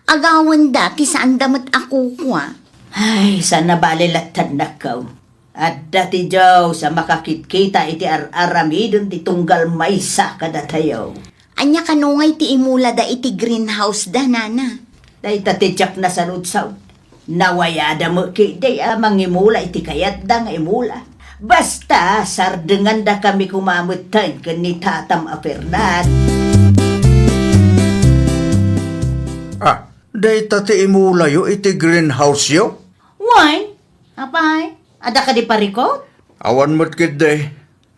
Agawenda ti saanda met a kukua. Ay, saan a bale latta, nakaw. Adda ti Dios a makakitkita iti ar-aramiden ti tunggal maysa kadatayo. Ania kano ngay ti imulada iti greenhouse da, Nana? Dayta ti diak nasaludsod. Nawayada met ketdi a mangimula iti kayatda nga imula. Basta, sardengandakami koma metten ken ni Tatam a Fernan. Ah, dayta ti imulayo iti greenhouse-yo? Wen, apay, adda kadi parikut? Awan met ketdi.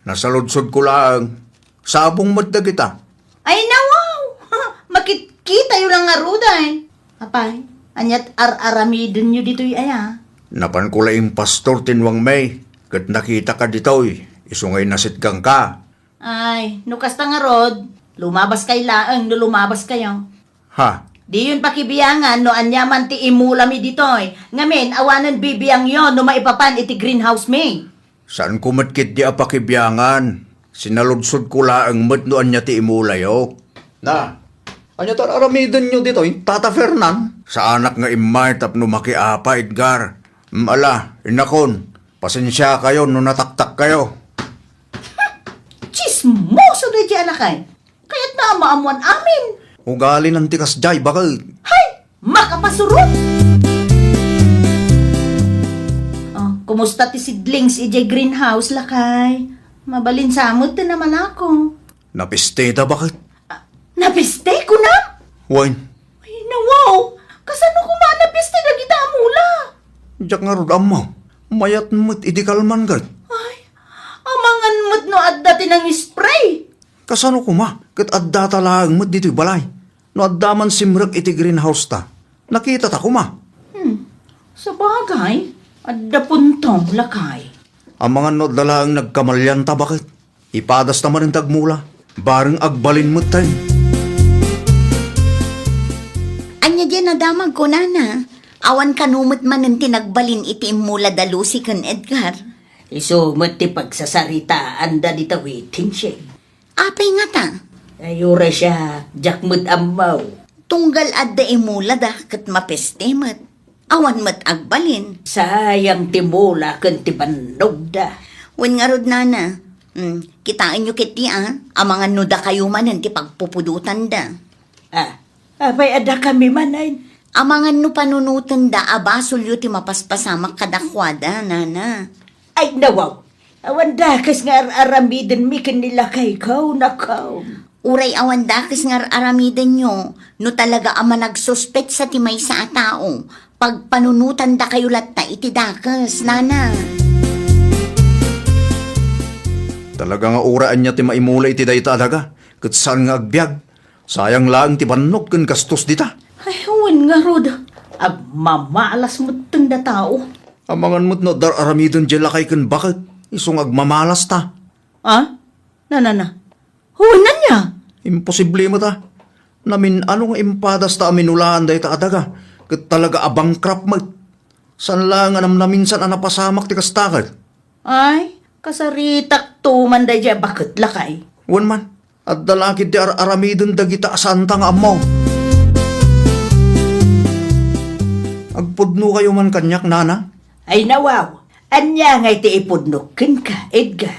Nasaludsodko laeng. Sabong met dagita. Ay, nawaw! Makitkitayo la ngarud, ay. Apay, aniat ar-aramidenyo ditoy aya? Napanko la impastor ti nuangmi, ket nakitaka ditoy, isu nga inasitgangka. Ay, no kasta ngarud, lumabaskay laeng no lumabaskayo. Ha? Diyon pakibiangan no ania man ti imulami ditoy. Ngamin, awanen bibiangyo no maipapan iti greenhouse mi. Saanko met ketdi a pakibiangan. Sinaludsodko laeng met no ania ti imulayo. Na, ania ti ar-aramidenyo ditoy, Tata Fernan? Saanak nga immay tapno makiapa, Edgar. Mm, ala, innakon, pasensiakayo no nataktakkayo. Tsismoso daydiay a lakay. Kayatna a maammuan amin. Ugalina ti kasdiay, baket. Hay! Makapasurot! Oh, kumusta ti seedlings idiay greenhouse, lakay? Mabalin sa met ti namalako. Napisteda, baket. Ah, napiste, kunam? Wen. Ay, nawaw! Kasano koma napiste dagita a mula? Diak ngarud ammo. Mayat met idi kalman, ket. Ay, amangan met no adda ti nang-spray. Kasano koma ket addata laeng met ditoy balay? No adda man simrek iti greenhouse-ta, nakitata koma. Hmm. Sabagay, adda puntom, lakay. Amangan no adda laeng nagkamalianta, baket. Ipadasta manen ti agmula. Bareng agbalin metten. Ania diay nadamagko, Nana? Awan kano met manen ti nagbalin iti immula da Lucy ken Edgar? Isu met ti pagsasaritaanda dita within siya. Apay ngata? Ay, uray siak, diak met ammo. Tunggal adda imulada ket mapiste met. Awan met agbalin. Sayang ti mula ken ti bannogda. Wen ngarud, Nana. Hmm, kitaenyo ketdi a, amangan no dakayo manen ti pagpupudotanda. Ah, apay a dakami manen? Amangan no panunotenda a basolyo ti mapaspasamak kadakuada, Nana. Ay, nawaw! Awan dakes nga ar-aramidenmi ken ni lakayko, nakaw. Uray awan dakes nga ar-aramidenyo, no talaga a managsuspetsa ti maysa a tao, pagpanunotandakayo latta iti dakes, Nana. Talaga nga uray ania ti maimula iti dayta a daga, ket saan nga agbiag. Sayang laeng ti bannog ken gastos dita. Ay, wen ngarud, agmamalas metten da tao. Amangan met no adda ar-aramiden diay lakay ken baket, isu nga agmamalasta. Ah? Na, na, na. Wen ania? Imposible met a. Namin-ano nga impadasta a minulaan dayta a daga, ket talaga a bankrupt met. Saan laeng a namnaminsan a napasamak ti kasta ket. Ay, kasaritak to man daydiay a baket, lakay. Wen man, adda la ketdi ar-aramiden dagita a saanta nga ammo. Agpudnokayo man kaniak, nana? Ay, nawaw, ania ngay ti ipudnok kenka, Edgar?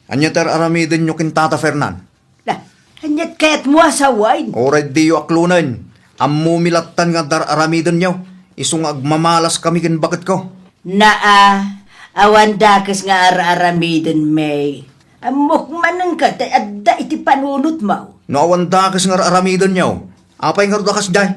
Ania ti ar-aramidenyo ken Tata Fernan? Na, aniat kayatmo a sawen? Uray diyo aklonen, ammomi lattan nga dar-aramidenyo, isu nga agmamalaskami ken baketko. Naa, awan dakes nga ar-aramidenmi. Ammok manen ket adda iti panunotmo. No awan dakes nga ar-aramidenyo, apay ngarud a kasdiay?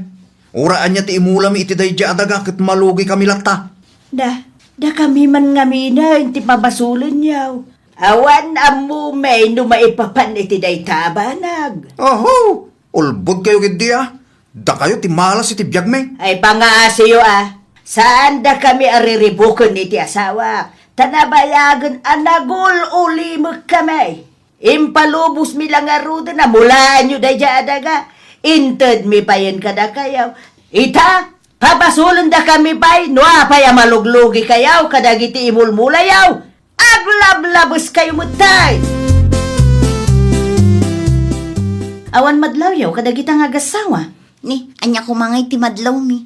Uray ania ti imulami iti daydiay a daga ket malugikami latta. Da, dakami man ngaminen ti pabasolenyo. Awan ammomi no maipapan iti dayta a banag. Oho! Ulbodkayo ketdi a. Dakayo ti malas iti biagmi. Ay, pangaasiyo a. Saan dakami a riribuken iti asawak. Ta nabayagen a nagul-ulimekkami. Impalubosmi la ngaruden a mulaanyo daydiay a daga. Intedmi payen kadakayo. Ita, pabasolendakami pay no apay a maluglugikayo kadagiti imulmulayo. Aglablabeskayo met tay! Awan madlawyo kadagita nga agassawa? Ni, ania koma ngay ti madlawmi?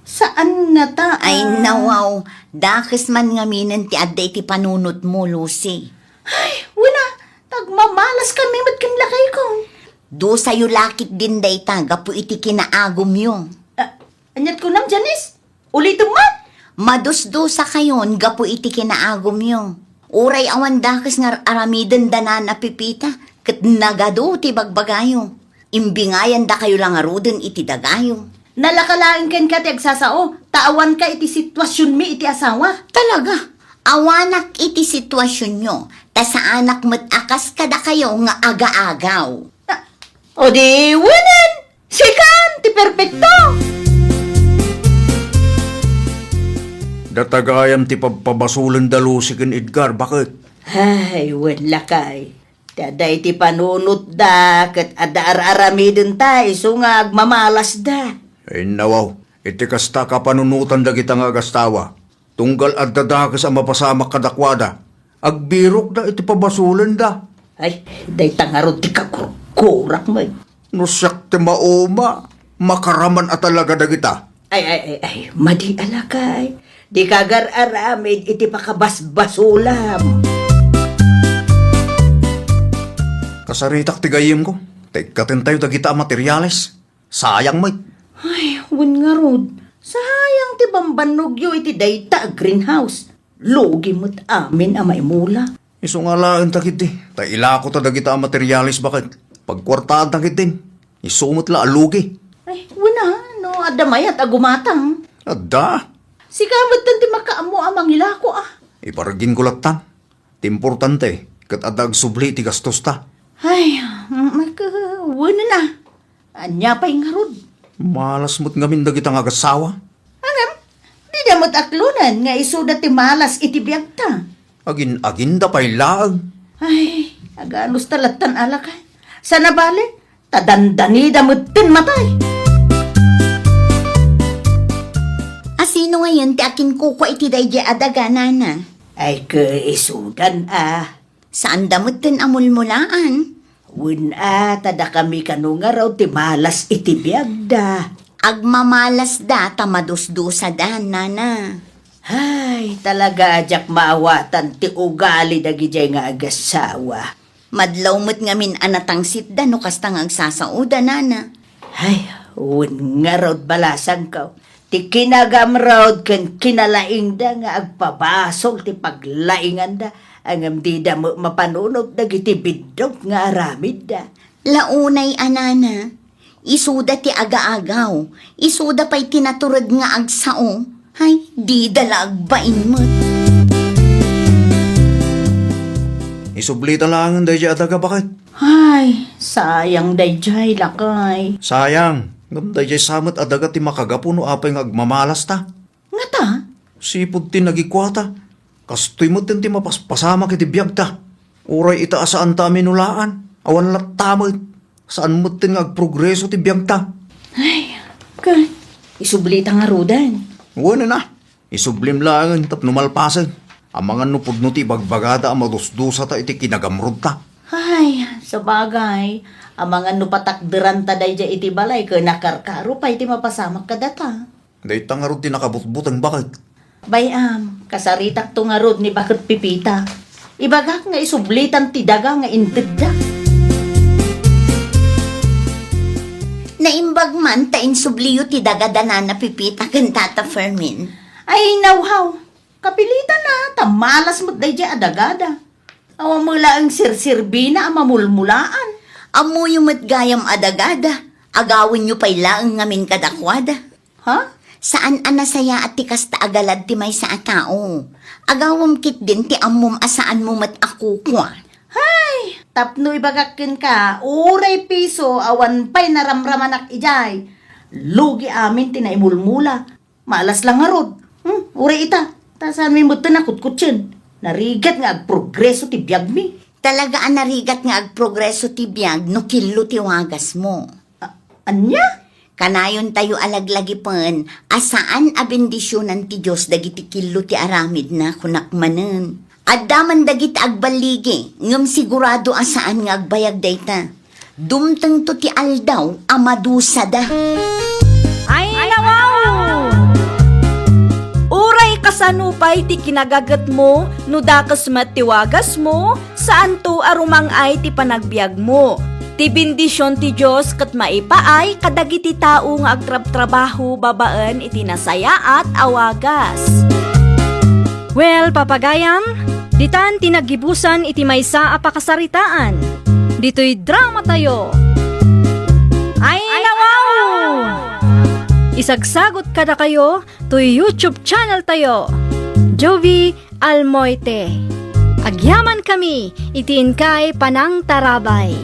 Saan ngata a Ay, nawaw, dakes man ngaminen ti adda iti panunotmo, Lucy. Ay, wen a, ta agmamalaskami met ken lakayko. Dusayo la ketdin dayta gapu iti kinaagumyo. Ah, aniat kunam, Janice? Ulitem man? Madusdusakayon gapu iti kinaagumyo. Uray awan dakes nga ar-aramiden da Nana Pepita, ket nagadu ti bagbagayo. Imbingayandakayo la ngaruden iti dagayo. Nalaka laeng kenka ti agsasao, ta awanka iti situasionmi iti asawa. Talaga, awanak iti situasionyo, ta saanak met a kas kadakayo nga agaagaw. Ah, o di, wenen! Sikan ti perpekto! Data gayam ti pabpabasolenda Lucy ken Edgar, baket? Ay, wen lakay. Ti adda iti panunotda ket adda ar-aramidenta isu nga agmamalasda. Innawaw, iti kasta a kapanunotan dagita nga agastawa, tunggal adda dakes a mapasamak kadakuada, agbirokda iti pabasolenda. Ay, dayta ngarud ti kakurkurak met. No siak ti mauma, makaraman a talaga dagita. Ay, ay, ay, ay, madi a lakay. Dika agar-aramid iti pakabasbasolam. Kasaritak ti gayyemko, ta ikkatentayo dagita a materiales. Sayang met. Ay, wen ngarud, sayang ti bambannogyo iti dayta a greenhouse. Lugi met amin a maimula. Isu nga alaenta ketdi, ta ilakota dagita a materiales baket. Pagkuartaanta ketdin, isu met la a lugi. Ay, wen a, no adda mayat a gumatang. Adda. Sika metten ti makaammo a mangilako a. Ibarginko lattan. Ti importante, ket adda agsubli iti gastosta. Ay, mm, ket wen a. Ania pay ngarud? Malas met ngamin dagita nga agassawa. Ngem, dida met aklonen nga isuda ti malas iti biagta. Agin-aginda pay laeng. Ay, aganusta lattan a lakay. Sana bale, ta dandanida metten matay. A sino ngayen ti akinkukua iti daydiay a daga, nana? Ay, ket isudan a. Saanda metten a mulmulaan. Wen a, ta dakami kano ngarud ti malas iti biagda. Agmamalasda ta madusdusadan, nana. Ay, talaga a diak maawatan ti ugali dagidiay nga agassawa. Madlaw met ngamin a natangsitda no kasta nga agsasaoda, nana. Ay, wen ngarud balasangko. Ti kinagamrod ken kinalaingda nga agpabasol ti paglainganda, ngem dida met mapanunot dagiti biddut nga aramidda. Launay a nana, isuda ti agaagaw, isuda pay ti natured nga agsao. Ay, dida la agbain met. Isublita laengen daydiay a daga, baket? Ay, sayang daydiay, lakay. Sayang, ngem daydiay sa met a daga ti makagapu no apay nga agmamalasta. Ngata? Sipud ti nagikuata, kastoy metten ti mapaspasamak iti biagta. Uray ita a saanta a minulaan, awan latta met. Saan metten nga agprogreso ti biagta. Ay, ken, isublita ngaruden. Wen a, isublim laengen tapno malpasen. Amangan no pudno ti ibagbagada a madusdusata iti kinagamrudta. Ay, sabagay, amangan no patakderanta daydiay iti balay ken nakarkaro pay ti mapasamak kadata. Dayta ngarud ti nakabutbuteng baket. Bay-am, kasaritakto ngarud ni baket Pipita. Ibagak nga isublitan ti daga nga intedda. Naimbag man ta insubliyo ti daga da Nana Pipita ken Tata Fermin. Ay, nawhaw. Kapilitan a, ta malas met daydiay a dagada. Awan met laeng serserbina a mamulmulaan. Ammoyo met gayam a dagada. Agawenyo pay laeng ngamin kadakuada. Ha? Saan a nasayaat ti kasta a galad ti maysa a tao. Agawem ketdin ti ammom a saanmo met a kukua. Hay! Tapno ibagak kenka, uray piso, awan pay naramramanak idiay. Lugi amin ti naimulmula. Malas la ngarud. Hmm, uray ita. Ta saanmi metten a kutkutsien. Narigat nga agprogreso ti biagmi. Talaga a narigat nga agprogreso ti biag no killo ti wagasmo. A-, ania? Kanayontayo a laglagipen a saan a bendisionan ti Dios dagiti killo ti aramidna, kunak manen. Adda man dagiti agballigi, ngem sigurado a saan nga agbayag dayta. Dumtengto ti aldaw a madusada. Ay, nawaw! Uray kasano pay ti kinagagetmo no dakes met ti wagasmo, saanto a rumang-ay ti panagbiagmo. Ti bendision ti Dios ket maipaay kadagiti tao nga agtrabtrabaho babaen iti nasayaat a wagas. Well, papagayam, ditan ti naggibusan iti maysa a pakasaritaan. Ditoy dramatayo. Ay, nawaw! Isagsagot kadakayo toy YouTube channel tayo, Jovie Almoite. Agyaman kami iti inkay panangtarabay.